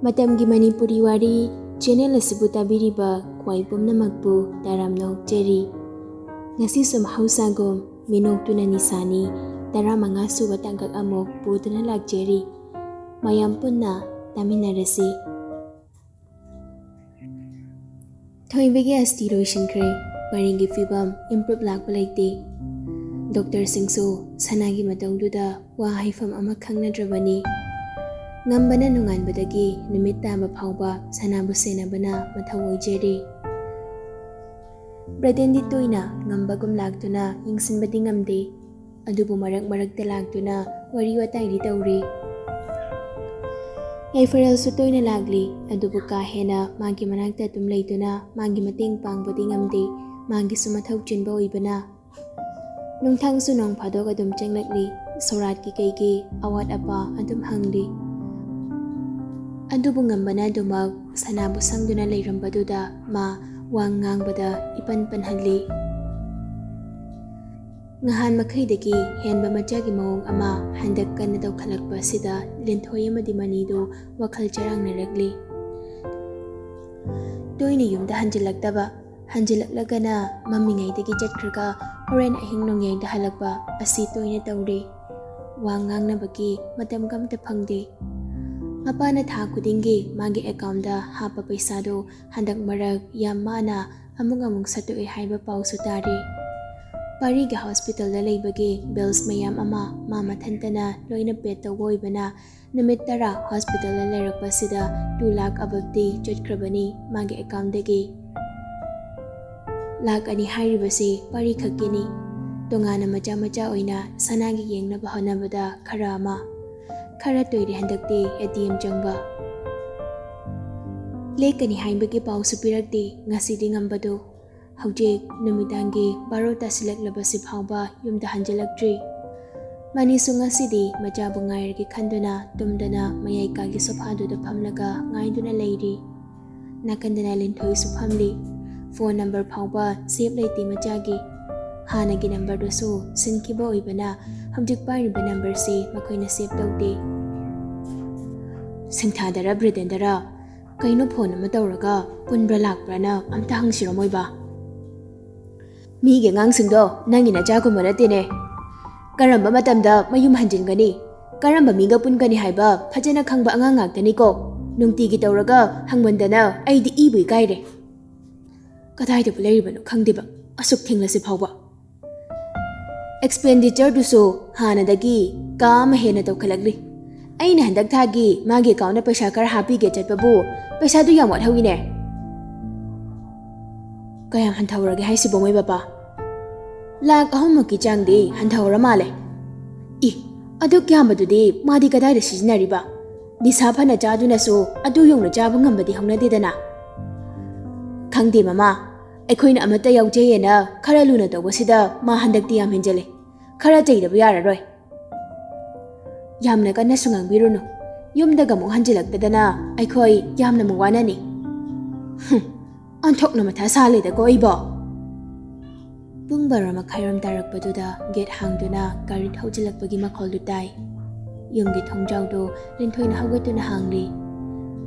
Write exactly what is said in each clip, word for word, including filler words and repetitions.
ꯃꯇꯝꯒꯤ ꯃꯅꯤꯄꯨꯔꯤ ꯋꯥꯔꯤ ꯆꯦꯅꯦꯜ ꯑꯁꯤꯕꯨ ꯇꯥꯕꯤꯔꯤꯕ ꯈ꯭ꯋꯥꯏ ꯄꯨꯝꯅꯃꯛꯄꯨ ꯇꯔꯥꯝꯅ ꯑꯣꯛꯆꯔꯤ꯫ ꯉꯁꯤꯁꯨ ꯃꯍꯧꯁꯥꯒꯨꯝ ꯃꯤꯅꯣꯛꯇꯨꯅ ꯅꯤꯁꯥꯅꯤ ꯇꯔꯥꯃꯉꯥ ꯁꯨꯕ ꯇꯥꯡꯀꯛ ꯑꯃꯨꯛ ꯄꯨꯗꯨꯅ ꯂꯥꯛꯆꯔꯤ꯫ ꯃꯌꯥꯝ ꯄꯨꯟꯅ ꯇꯥꯃꯤꯟꯅꯔꯁꯤ꯫ ꯊꯣꯏꯕꯤꯒꯤ ꯑꯁꯇꯤ ꯂꯣꯏꯁꯤꯟꯈ꯭ꯔꯦ꯫ ꯄꯔꯤꯡꯒꯤ ꯐꯤꯕꯝ ꯏꯝꯄ꯭ꯔꯨꯞ ꯂꯥꯛꯄ ꯂꯩꯇꯦ꯫ ꯗꯣꯛꯇꯔꯁꯤꯡꯁꯨ ꯁꯅꯥꯒꯤ ꯃꯇꯧꯗꯨꯗ ꯋꯥ ꯍꯥꯏꯐꯝ ꯑꯃ ꯈꯪꯅꯗ꯭ꯔꯕꯅꯤ꯫ ꯉꯝꯕꯅ ꯅꯣꯡꯉꯥꯟꯕꯗꯒꯤ ꯅꯨꯃꯤꯠ ꯇꯥꯕ ꯐꯥꯎꯕ ꯁꯅꯥꯕꯨ ꯁꯦꯟꯅꯕꯅ ꯃꯊꯧ ꯑꯣꯏꯖꯔꯤ꯫ ꯕ꯭ꯔꯦꯗꯦꯟꯗꯤ ꯇꯣꯏꯅ ꯉꯝꯕꯒꯨꯝ ꯂꯥꯛꯇꯨꯅ ꯌꯦꯡꯁꯤꯟꯕꯗꯤ ꯉꯝꯗꯦ, ꯑꯗꯨꯕꯨ ꯃꯔꯛ ꯃꯔꯛꯇ ꯂꯥꯛꯇꯨꯅ ꯋꯥꯔꯤ ꯋꯥꯇꯥꯏꯗꯤ ꯇꯧꯔꯤ꯫ ꯌꯥꯏꯐꯔꯦꯜꯁꯨ ꯇꯣꯏꯅ ꯂꯥꯛꯂꯤ, ꯑꯗꯨꯕꯨ ꯀꯥ ꯍꯦꯟꯅ ꯃꯥꯒꯤ ꯃꯅꯥꯛꯇ ꯑꯗꯨꯝ ꯂꯩꯗꯨꯅ ꯃꯥꯒꯤ ꯃꯇꯦꯡ ꯄꯥꯡꯕꯗꯤ ꯉꯝꯗꯦ, ꯃꯥꯒꯤꯁꯨ ꯃꯊꯧ ꯆꯤꯟꯕ ꯑꯣꯏꯕꯅ꯫ ꯅꯨꯡꯊꯪꯁꯨ ꯅꯣꯡ ꯐꯥꯗꯣꯛ ꯑꯗꯨꯝ ꯆꯪꯂꯛꯂꯤ, ꯁꯣꯔꯥꯠꯀꯤ ꯀꯩꯒꯤ ꯑꯋꯥꯠ ꯑꯄꯥ ꯑꯗꯨꯝ ꯍꯪꯂꯤ꯫ ꯑꯗꯨꯕꯨ ꯉꯝꯕꯅ ꯑꯗꯨꯃꯛ ꯁꯅꯥꯕꯨ ꯁꯪꯗꯨꯅ ꯂꯩꯔꯝꯕꯗꯨꯗ ꯃꯥ ꯋꯥ ꯉꯥꯡꯕꯗ ꯏꯄꯟ ꯄꯟꯍꯜꯂꯤ꯫ ꯉꯍꯥꯟ ꯃꯈꯩꯗꯒꯤ ꯍꯦꯟꯕ ꯃꯆꯥꯒꯤ ꯃꯑꯣꯡ ꯑꯃ ꯍꯟꯗꯛ ꯀꯟꯅ ꯇꯧꯈꯠꯂꯛꯄ ꯑꯁꯤꯗ ꯂꯤꯟꯊꯣꯏ ꯑꯃꯗꯤ ꯃꯅꯤꯗꯨ ꯋꯥꯈꯜ ꯆꯔꯥꯡꯅꯔꯛꯂꯤ꯫ ꯇꯣꯏꯅ ꯌꯨꯝꯗ ꯍꯟꯖꯤꯜꯂꯛꯇꯕ, ꯍꯟꯖꯤꯜꯂꯛꯂꯒꯅ ꯃꯝꯃꯤꯉꯩꯗꯒꯤ ꯆꯠꯈ꯭ꯔꯒ ꯍꯣꯔꯦꯟ ꯑꯍꯤꯡ ꯅꯣꯡꯌꯥꯏꯗ ꯍꯜꯂꯛꯄ ꯑꯁꯤ ꯇꯣꯏꯅ ꯇꯧꯔꯤ꯫ ꯋꯥ ꯉꯥꯡꯅꯕꯒꯤ ꯃꯇꯝꯒ ꯑꯝꯇ ꯐꯪꯗꯦ꯫ ꯃꯄꯥꯅ ꯊꯥ ꯈꯨꯗꯤꯡꯒꯤ ꯃꯥꯒꯤ ꯑꯦꯀꯥꯎꯟꯗ ꯍꯥꯞꯄ ꯄꯩꯁꯥꯗꯨ ꯍꯟꯗꯛ ꯃꯔꯛ ꯌꯥꯝ ꯃꯥꯅ ꯑꯃꯨꯛ ꯑꯃꯨꯛ ꯁꯠꯇꯣꯛꯑꯦ ꯍꯥꯏꯕ ꯄꯥꯎꯁꯨ ꯇꯥꯔꯤ꯫ ꯄꯥꯔꯤꯒꯤ ꯍꯣꯁꯄꯤꯇꯥꯜꯗ ꯂꯩꯕꯒꯤ ꯕꯤꯜꯁ ꯃꯌꯥꯝ ꯑꯃ ꯃꯥ ꯃꯊꯟꯇꯅ ꯂꯣꯏꯅ ꯄꯦꯗ ꯇꯧꯕ ꯑꯣꯏꯕꯅ ꯅꯨꯃꯤꯠ ꯇꯔꯥ ꯍꯣꯁꯄꯤꯇꯥꯜꯗ ꯂꯩꯔꯛꯄꯁꯤꯗ ꯇꯨ ꯂꯥꯈ ꯑꯕꯞꯇꯤ ꯆꯠꯈ꯭ꯔꯕꯅꯤ ꯃꯥꯒꯤ ꯑꯦꯀꯥꯎꯟꯗꯒꯤ꯫ ꯂꯥꯈ ꯑꯅꯤ ꯍꯥꯏꯔꯤꯕꯁꯤ ꯄꯥꯔꯤ ꯈꯛꯀꯤꯅꯤ꯫ ꯇꯣꯉꯥꯟꯅ ꯃꯆꯥ ꯃꯆꯥ ꯑꯣꯏꯅ ꯁꯅꯥꯒꯤ ꯌꯦꯡꯅꯕ ꯍꯣꯠꯅꯕꯗ ꯈꯔ ꯑꯃ꯫ ꯈꯔ ꯇꯣꯏꯔꯦ ꯍꯟꯗꯛꯇꯤ ꯑꯦ ꯇꯤ ꯑꯦꯝ ꯆꯪꯕ꯫ ꯂꯦꯛꯀꯅꯤ ꯍꯥꯏꯕꯒꯤ ꯄꯥꯎꯁꯨ ꯄꯤꯔꯛꯇꯦ ꯉꯁꯤꯗꯤ ꯉꯝꯕꯗꯨ꯫ ꯍꯧꯖꯤꯛ ꯅꯨꯃꯤꯗꯥꯡꯒꯤ ꯕꯥꯔꯣ ꯇꯥꯁꯤꯜꯂꯛꯂꯕꯁꯤ ꯐꯥꯎꯕ ꯌꯨꯝꯗ ꯍꯟꯖꯤꯜꯂꯛꯇ꯭ꯔꯤ꯫ ꯃꯅꯤꯁꯨ ꯉꯁꯤꯗꯤ ꯃꯆꯥꯕꯨ ꯉꯥꯏꯔꯒꯦ ꯈꯟꯗꯨꯅ ꯇꯨꯝꯗꯅ ꯃꯌꯥꯏ ꯀꯥꯒꯤ ꯁꯣꯐꯥꯗꯨꯗ ꯐꯝꯂꯒ ꯉꯥꯏꯗꯨꯅ ꯂꯩꯔꯤ꯫ ꯅꯥꯀꯟꯗꯅ ꯂꯤꯟꯊꯣꯏꯁꯨ ꯐꯝꯂꯤ꯫ ꯐꯣꯟ ꯅꯝꯕꯔ ꯐꯥꯎꯕ ꯁꯦꯞ ꯂꯩꯇꯦ ꯃꯆꯥꯒꯤ꯫ ꯍꯥꯟꯅꯒꯤ ꯅꯝꯕꯔꯗꯨꯁꯨ ꯁꯤꯟꯈꯤꯕ ꯑꯣꯏꯕꯅ ꯍꯧꯖꯤꯛ ꯄꯥꯏꯔꯤꯕ ꯅꯝꯕꯔꯁꯤ ꯃꯈꯣꯏꯅ ꯁꯦꯞ ꯇꯧꯗꯦ꯫ ꯁꯤꯡꯊꯥꯗꯔ ꯕ꯭ꯔꯦꯗꯦꯟꯗꯔ ꯀꯩꯅꯣ ꯐꯣꯟ ꯑꯃ ꯇꯧꯔꯒ ꯄꯨꯟꯕ꯭ꯔꯥ ꯂꯥꯛꯄ꯭ꯔꯥꯅ ꯑꯝꯇ ꯍꯪꯁꯤꯔꯣ ꯃꯣꯏꯕꯥ? ꯃꯤꯒꯤ ꯑꯉꯥꯡꯁꯤꯡꯗꯣ ꯅꯪꯒꯤ ꯅꯆꯥꯒꯨꯝꯕ ꯅꯠꯇꯦꯅꯦ꯫ ꯀꯔꯝꯕ ꯃꯇꯝꯗ ꯃꯌꯨꯝ ꯍꯟꯖꯤꯟꯒꯅꯤ, ꯀꯔꯝꯕ ꯃꯤꯒ ꯄꯨꯟꯒꯅꯤ ꯍꯥꯏꯕ ꯐꯖꯅ ꯈꯪꯕ ꯑꯉꯥꯡ ꯉꯥꯛꯇꯅꯤꯀꯣ꯫ ꯅꯨꯡꯇꯤꯒꯤ ꯇꯧꯔꯒ ꯍꯪꯃꯟꯗꯅ ꯑꯩꯗꯤ ꯏꯕꯨ ꯏꯀꯥꯏꯔꯦ꯫ ꯀꯗꯥꯏꯗꯕꯨ ꯂꯩꯔꯤꯕꯅꯣ ꯈꯪꯗꯦꯕ, ꯑꯁꯨꯛ ꯊꯦꯡꯂꯁꯤ ꯐꯥꯎꯕ꯫ ꯑꯦꯛꯁꯄꯦꯟꯗꯤꯆꯔꯗꯨꯁꯨ ꯍꯥꯟꯅꯗꯒꯤ ꯀꯥ ꯑꯃ ꯍꯦꯟꯅ ꯇꯧꯈꯠꯂꯛꯂꯤ꯫ ꯑꯩꯅ ꯍꯟꯗꯛ ꯊꯥꯒꯤ ꯃꯥꯒꯤ ꯑꯦꯀꯥꯎꯟꯗ ꯄꯩꯁꯥ ꯈꯔ ꯍꯥꯞꯄꯤꯒꯦ ꯆꯠꯄꯕꯨ ꯄꯩꯁꯥꯗꯨ ꯌꯥꯝ ꯋꯥꯠꯍꯧꯏꯅꯦ꯫ ꯀꯌꯥꯝ ꯍꯟꯊꯍꯧꯔꯒꯦ ꯍꯥꯏꯁꯤꯕꯣ ꯃꯣꯏ ꯕꯄꯥ? ꯂꯥꯛ ꯑꯍꯨꯝꯃꯨꯛꯀꯤ ꯆꯥꯡꯗꯤ ꯍꯟꯊꯍꯧꯔ ꯃꯥꯜꯂꯦ꯫ ꯏ, ꯑꯗꯨꯛ ꯌꯥꯝꯕꯗꯨꯗꯤ ꯃꯥꯗꯤ ꯀꯗꯥꯏꯗ ꯁꯤꯖꯤꯟꯅꯔꯤꯕ? ꯅꯤꯁꯥ ꯐꯅ ꯆꯥꯗꯨꯅꯁꯨ ꯑꯗꯨ ꯌꯧꯅ ꯆꯥꯕ ꯉꯝꯕꯗꯤ ꯍꯧꯅꯗꯦꯗꯅ꯫ ꯈꯪꯗꯦ ꯃꯃꯥ, ꯑꯩꯈꯣꯏꯅ ꯑꯃꯠꯇ ꯌꯥꯎꯖꯩꯌꯦꯅ ꯈꯔ ꯂꯨꯅ ꯇꯧꯕꯁꯤꯗ ꯃꯥ ꯍꯟꯗꯛꯇꯤ ꯌꯥꯝ ꯍꯦꯟꯖꯜꯂꯦ꯫ ꯈꯔ ꯆꯩꯗꯕ ꯌꯥꯔꯔꯣꯏ꯫ ꯌꯥꯝꯅ ꯀꯟꯅꯁꯨ ꯉꯥꯡꯕꯤꯔꯨꯅꯨ꯫ ꯌꯨꯝꯗꯒ ꯑꯃꯨꯛ ꯍꯟꯖꯤꯜꯂꯛꯇꯗꯅ ꯑꯩꯈꯣꯏ ꯌꯥꯝꯅ ꯑꯃꯨꯛ ꯋꯥꯅꯅꯤ꯫ ꯍꯨꯝ, ꯑꯣꯟꯊꯣꯛꯅ ꯃꯊꯥ ꯁꯥꯂꯦꯗꯀꯣ ꯑꯩꯕꯣ꯫ ꯄꯨꯡ ꯕꯥꯔꯣ ꯃꯈꯥꯏꯔꯣꯝ ꯇꯥꯔꯛꯄꯗꯨꯗ ꯒꯦꯠ ꯍꯥꯡꯗꯨꯅ ꯒꯥꯔꯤ ꯊꯧꯖꯤꯜꯂꯛꯄꯒꯤ ꯃꯈꯣꯜꯗꯨ ꯇꯥꯏ꯫ ꯌꯨꯝꯒꯤ ꯊꯣꯡꯖꯥꯎꯗꯨ ꯂꯤꯟꯊꯣꯏꯅ ꯍꯧꯒꯠꯇꯨꯅ ꯍꯥꯡꯂꯤ꯫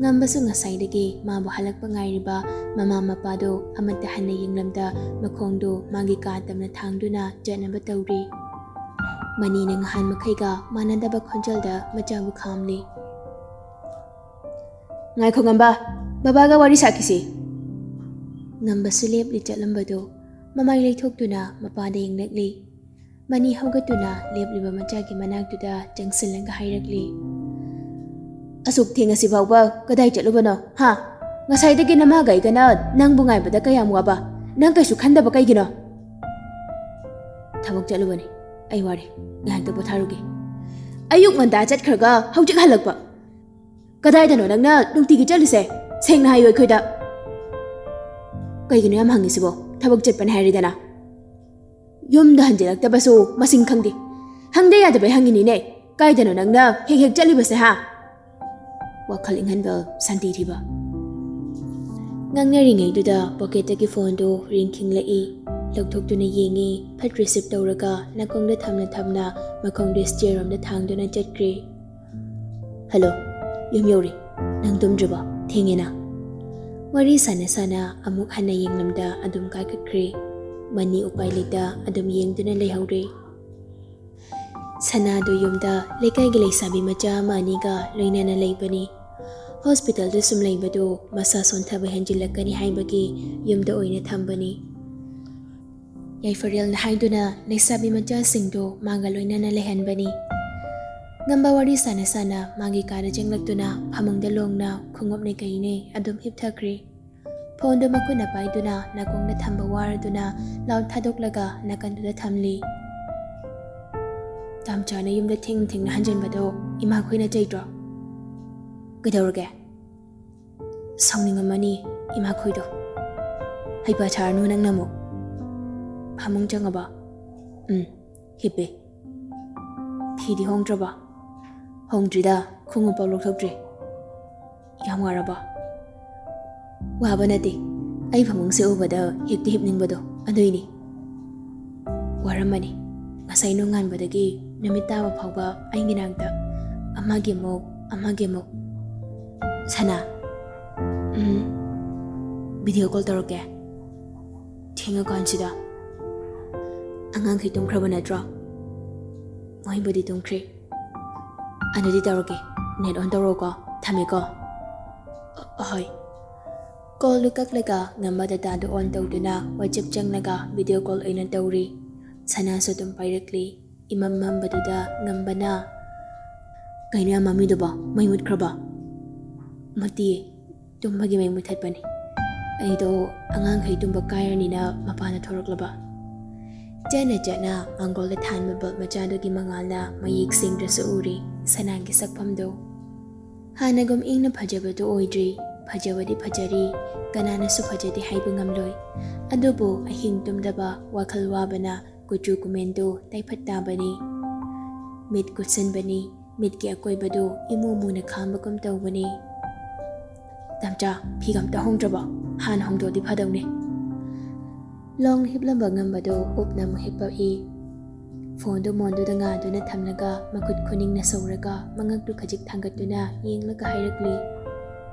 ꯉꯝꯕꯁꯨ ꯉꯁꯥꯏꯗꯒꯤ ꯃꯥꯕꯨ ꯍꯜꯂꯛꯄ ꯉꯥꯏꯔꯤꯕ ꯃꯃꯥ ꯃꯄꯥꯗꯨ ꯑꯃꯠꯇ ꯍꯟꯅ ꯌꯦꯡꯂꯝꯗ ꯃꯈꯣꯡꯗꯨ ꯃꯥꯒꯤ ꯀꯥ ꯇꯝꯅ ꯊꯥꯡꯗꯨꯅ ꯆꯠꯅꯕ ꯇꯧꯔꯤ꯫ ꯃꯅꯤꯅ ꯉꯍꯥꯟ ꯃꯈꯩꯒ ꯃꯥꯟꯅꯗꯕ ꯈꯣꯟꯖꯦꯜꯗ ꯃꯆꯥꯕꯨ ꯈꯥꯝꯂꯤ꯫ "ꯉꯥꯏꯈꯣ ꯉꯝꯕ, ꯕꯕꯥꯒ ꯋꯥꯔꯤ ꯁꯥꯈꯤꯁꯤ꯫" ꯉꯝꯕꯁꯨ ꯂꯦꯞꯂꯤ ꯆꯠꯂꯝꯕꯗꯨ ꯃꯃꯥꯏ ꯂꯩꯊꯣꯛꯇꯨꯅ ꯃꯄꯥꯗ ꯌꯦꯡꯂꯛꯂꯤ꯫ ꯃꯅꯤ ꯍꯧꯒꯠꯇꯨꯅ ꯂꯦꯞꯂꯤꯕ ꯃꯆꯥꯒꯤ ꯃꯅꯥꯛꯇꯨꯗ ꯆꯪꯁꯤꯜꯂꯒ ꯍꯥꯏꯔꯛꯂꯤ꯫ "ꯑꯁꯨꯛ ꯊꯦꯡꯉꯁꯤ ꯐꯥꯎꯕ ꯀꯗꯥꯏ ꯆꯠꯂꯨꯕꯅꯣ, ꯍꯥ? ꯉꯁꯥꯏꯗꯒꯤ ꯅꯃꯥꯒ ꯑꯩꯒꯅ ꯅꯪꯕꯨ ꯉꯥꯏꯕꯗ ꯀꯌꯥꯝ ꯋꯥꯕ, ꯅꯪ ꯀꯩꯁꯨ ꯈꯟꯗꯕ ꯀꯩꯒꯤꯅꯣ?" "ꯊꯕꯛ ꯆꯠꯂꯨꯕꯅꯤ, ꯑꯩ ꯋꯥꯔꯦ, ꯉꯥꯏꯍꯥꯛꯇ ꯄꯣꯊꯥꯔꯨꯒꯦ꯫" "ꯑꯌꯨꯛ ꯉꯟꯇꯥ ꯆꯠꯈ꯭ꯔꯒ ꯍꯧꯖꯤꯛ ꯍꯜꯂꯛꯄ? ꯀꯗꯥꯏꯗꯅꯣ ꯅꯪꯅ ꯅꯨꯡꯇꯤꯒꯤ ꯆꯠꯂꯤꯁꯦ? ꯁꯦꯡꯅ ꯍꯥꯏꯌꯨ ꯑꯩꯈꯣꯏꯗ꯫" "ꯀꯩꯒꯤꯅꯣ ꯌꯥꯝ ꯍꯪꯉꯤꯁꯤꯕꯣ? ꯊꯕꯛ ꯆꯠꯄꯅꯦ ꯍꯥꯏꯔꯤꯗꯅ꯫" "ꯌꯨꯝꯗ ꯍꯟꯖꯤꯜꯂꯛꯇꯕꯁꯨ ꯃꯁꯤꯡ ꯈꯪꯗꯦ꯫ ꯍꯪꯗ ꯌꯥꯗꯕꯩ ꯍꯪꯉꯤꯅꯤꯅꯦ꯫ ꯀꯥꯏꯗꯅꯣ ꯅꯪꯅ ꯍꯦꯛ ꯍꯦꯛ ꯆꯠꯂꯤꯕꯁꯦ, ꯍꯥ?" ꯋꯥꯈꯜ ꯏꯪꯍꯟꯕ ꯁꯥꯟꯇꯤ ꯊꯤꯕ꯫ ꯉꯥꯡꯅꯔꯤꯉꯩꯗꯨꯗ ꯄꯣꯀꯦꯠꯇꯒꯤ ꯐꯣꯟꯗꯨ ꯔꯤꯡ ꯈꯤꯡꯂꯛꯏ꯫ ꯂꯧꯊꯣꯛꯇꯨꯅ ꯌꯦꯡꯉꯤ, ꯐꯠ ꯔꯤꯁꯤꯞ ꯇꯧꯔꯒ ꯅꯥꯀꯣꯡꯗ ꯊꯝꯅ ꯊꯝꯅ ꯃꯈꯣꯡꯗꯨ ꯁ꯭ꯇꯤꯌꯔ ꯔꯣꯝꯗ ꯊꯥꯡꯗꯨꯅ ꯆꯠꯈ꯭ꯔꯦ꯫ "ꯍꯜꯂꯣ꯫" ꯌꯨꯝ ꯌꯧꯔꯦ꯫ ꯅꯪ ꯇꯨꯝꯗ꯭ꯔꯤꯕꯣ? ꯊꯦꯡꯉꯦꯅ꯫ ꯋꯥꯔꯤ ꯁꯥꯟꯅ ꯁꯥꯟꯅ ꯑꯃꯨꯛ ꯍꯟꯅ ꯌꯦꯡꯂꯝꯗ ꯑꯗꯨꯝ ꯀꯥꯏꯈꯠꯈ꯭ꯔꯦ꯫ ꯃꯅꯤ ꯎꯄꯥꯏ ꯂꯩꯇ ꯑꯗꯨꯝ ꯌꯦꯡꯗꯨꯅ ꯂꯩꯍꯧꯔꯦ꯫ ꯁꯅꯥꯗꯨ ꯌꯨꯝꯗ ꯂꯩꯀꯥꯏꯒꯤ ꯂꯩꯁꯥꯕꯤ ꯃꯆꯥ ꯑꯃ ꯑꯅꯤꯒ ꯂꯣꯏꯅꯅ ꯂꯩꯕꯅꯤ꯫ ꯍꯣꯁꯄꯤꯇꯥꯜꯗ ꯁꯨꯝ ꯂꯩꯕꯗꯨ ꯃꯁꯥ ꯁꯣꯟꯊꯕ ꯍꯦꯟꯖꯤꯜꯂꯛꯀꯅꯤ ꯍꯥꯏꯕꯒꯤ ꯌꯨꯝꯗ ꯑꯣꯏꯅ ꯊꯝꯕꯅꯤ꯫ ꯌꯥꯏꯐꯔꯦꯜꯅ ꯍꯥꯏꯗꯨꯅ ꯂꯩꯁꯥꯕꯤ ꯃꯆꯥꯁꯤꯡꯗꯨ ꯃꯥꯒ ꯂꯣꯏꯅꯅ ꯂꯩꯍꯟꯕꯅꯤ꯫ ꯉꯝꯕ ꯋꯥꯔꯤ ꯁꯥꯟꯅ ꯁꯥꯟꯅ ꯃꯥꯒꯤ ꯀꯥꯗ ꯆꯪꯂꯛꯇꯨꯅ ꯐꯃꯨꯡꯗ ꯂꯣꯡꯅ ꯈꯣꯡꯎꯞꯅꯦ ꯀꯩꯅꯦ ꯑꯗꯨꯝ ꯍꯤꯞꯊꯈ꯭ꯔꯦ꯫ ꯐꯣꯟꯗꯨ ꯃꯈꯨꯠꯅ ꯄꯥꯏꯗꯨꯅ ꯅꯥꯀꯣꯡꯗ ꯊꯝꯕ ꯋꯥꯔꯗꯨꯅ ꯂꯥꯎꯠ ꯊꯥꯗꯣꯛꯂꯒ ꯅꯥꯀꯟꯗꯨꯗ ꯊꯝꯂꯤ꯫ ꯇꯥꯝꯆꯥꯅ ꯌꯨꯝꯗ ꯊꯦꯡ ꯊꯦꯡꯅ ꯍꯟꯖꯤꯟꯕꯗꯣ ꯏꯃꯥꯈꯣꯏꯅ ꯆꯩꯗ꯭ꯔꯣ? ꯀꯩꯗꯧꯔꯒꯦ? ꯁꯥꯎꯅꯤꯡꯉꯝꯃꯅꯤ ꯏꯃꯥꯈꯣꯏꯗꯣ꯫ ꯍꯩꯄꯥ ꯁꯥꯔꯅꯨ ꯅꯪꯅ ꯑꯃꯨꯛ꯫ ꯐꯃꯨꯡ ꯆꯪꯉꯕ? ꯎꯝ, ꯍꯤꯞꯄꯦ꯫ ꯐꯤꯗꯤ ꯍꯣꯡꯗ꯭ꯔꯕ? ꯍꯣꯡꯗ꯭ꯔꯤꯗ, ꯈꯣꯡꯎꯞꯐꯥꯎ ꯂꯧꯊꯣꯛꯇ꯭ꯔꯤ꯫ ꯌꯥꯝ ꯋꯥꯔꯕꯣ? ꯋꯥꯕ ꯅꯠꯇꯦ, ꯑꯩ ꯐꯃꯨꯡꯁꯦ ꯎꯕꯗ ꯍꯤꯞꯇꯤ ꯍꯤꯞꯅꯤꯡꯕꯗꯣ ꯑꯗꯨꯏꯅꯤ꯫ ꯋꯥꯔꯝꯃꯅꯤ꯫ ꯉꯁꯥꯏ ꯅꯣꯡꯉꯥꯟꯕꯗꯒꯤ ꯅꯨꯃꯤꯠ ꯇꯥꯕ ꯐꯥꯎꯕ ꯑꯩꯒꯤ ꯅꯥꯛꯇ ꯑꯃꯒꯤ ꯑꯃꯨꯛ, ꯑꯃꯒꯤ ꯑꯃꯨꯛ꯫ ꯁꯅꯥ, ꯎꯝ, ꯚꯤꯗꯤꯑꯣ ꯀꯣꯜ ꯇꯧꯔꯛꯀꯦ꯫ ꯊꯦꯡꯉꯀꯥꯟꯁꯤꯗ꯫ ꯑꯉꯥꯡꯈꯩ ꯇꯨꯝꯈ꯭ꯔꯕ ꯅꯠꯇ꯭ꯔꯣ? ꯃꯣꯏꯕꯨꯗꯤ ꯇꯨꯝꯈ꯭ꯔꯦ꯫ ꯑꯗꯨꯗꯤ ꯇꯧꯔꯛꯀꯦ꯫ ꯅꯦꯠ ꯑꯣꯟ ꯇꯧꯔꯛꯑꯣꯀꯣ꯫ ꯊꯝꯃꯦꯀꯣ꯫ ꯑ-, ꯍꯣꯏ꯫ ꯀꯣꯜꯗꯨ ꯀꯛꯂꯒ ꯉꯝꯕ ꯗꯇꯥꯗꯨ ꯑꯣꯟ ꯇꯧꯗꯨꯅ WhatsApp ꯆꯪꯂꯒ ꯚꯤꯗꯤꯑꯣ ꯀꯣꯜ ꯑꯣꯏꯅ ꯇꯧꯔꯤ꯫ ꯁꯅꯥꯁꯨ ꯑꯗꯨꯝ ꯄꯥꯏꯔꯛꯂꯤ꯫ ꯏꯃꯝ ꯃꯝꯕꯗꯨꯗ ꯉꯝꯕꯅ, "ꯀꯩꯅꯣ ꯌꯥꯝ ꯃꯝꯃꯤꯗꯨꯕꯣ? ꯃꯩ ꯃꯨꯠꯈ꯭ꯔꯕꯣ?" "ꯃꯨꯠꯇꯤꯌꯦ꯫ ꯇꯨꯝꯕꯒꯤ ꯃꯩ ꯃꯨꯊꯠꯄꯅꯤ꯫ ꯑꯩꯗꯣ ꯑꯉꯥꯡꯈꯩ ꯇꯨꯝꯕ ꯀꯥꯏꯔꯅꯤꯅ ꯃꯄꯥꯟꯗ ꯊꯣꯔꯛꯂꯕ꯫" ꯆꯠꯅ ꯆꯠꯅ ꯃꯥꯡꯒꯣꯜꯗ ꯊꯥꯟꯕ ꯕꯜꯕ ꯃꯆꯥꯗꯨꯒꯤ ꯃꯉꯥꯜꯅ ꯃꯌꯦꯛ ꯁꯦꯡꯗ꯭ꯔꯁꯨ ꯎꯔꯤ ꯁꯅꯥꯒꯤ ꯁꯛꯐꯝꯗꯣ꯫ ꯍꯥꯟꯅꯒꯨꯝ ꯏꯪꯅ ꯐꯖꯕꯗꯨ ꯑꯣꯏꯗ꯭ꯔꯤ꯫ ꯐꯖꯕꯗꯤ ꯐꯖꯔꯤ, ꯀꯅꯥꯅꯁꯨ ꯐꯖꯗꯦ ꯍꯥꯏꯕ ꯉꯝꯂꯣꯏ꯫ ꯑꯗꯨꯕꯨ ꯑꯍꯤꯡ ꯇꯨꯝꯗꯕ, ꯋꯥꯈꯜ ꯋꯥꯕꯅ ꯀꯨꯆꯨ ꯀꯨꯃꯦꯟꯗꯨ ꯇꯥꯏꯐꯠ ꯇꯥꯕꯅꯤ꯫ ꯃꯤꯠ ꯀꯨꯠꯁꯟꯕꯅꯤ, ꯃꯤꯠꯀꯤ ꯑꯀꯣꯏꯕꯗꯨ ꯏꯃꯨ ꯃꯨꯅ ꯈꯥꯝꯕꯒꯨꯝ ꯇꯧꯕꯅꯤ꯫ "ꯇꯥꯝꯆꯥ, ꯐꯤꯒ ꯑꯝꯇ ꯍꯣꯡꯗ꯭ꯔꯕꯣ? ꯍꯥꯟꯅ ꯍꯣꯡꯗꯣꯛꯑꯗꯤ ꯐꯗꯧꯅꯤ꯫" ꯂꯣꯡ ꯍꯤꯞꯂꯝꯕ ꯉꯝꯕꯗꯨ ꯎꯞꯅ ꯑꯃꯨꯛ ꯍꯤꯞꯄꯛꯏ꯫ ꯐꯣꯟꯗꯨ ꯃꯣꯟꯗꯨꯗ ꯉꯥꯗꯨꯅ ꯊꯝꯂꯒ ꯃꯈꯨꯠ ꯈꯨꯅꯤꯡꯅ ꯁꯧꯔꯒ ꯃꯉꯛꯇꯨ ꯈꯖꯤꯛ ꯊꯥꯡꯒꯠꯇꯨꯅ ꯌꯦꯡꯂꯒ ꯍꯥꯏꯔꯛꯂꯤ,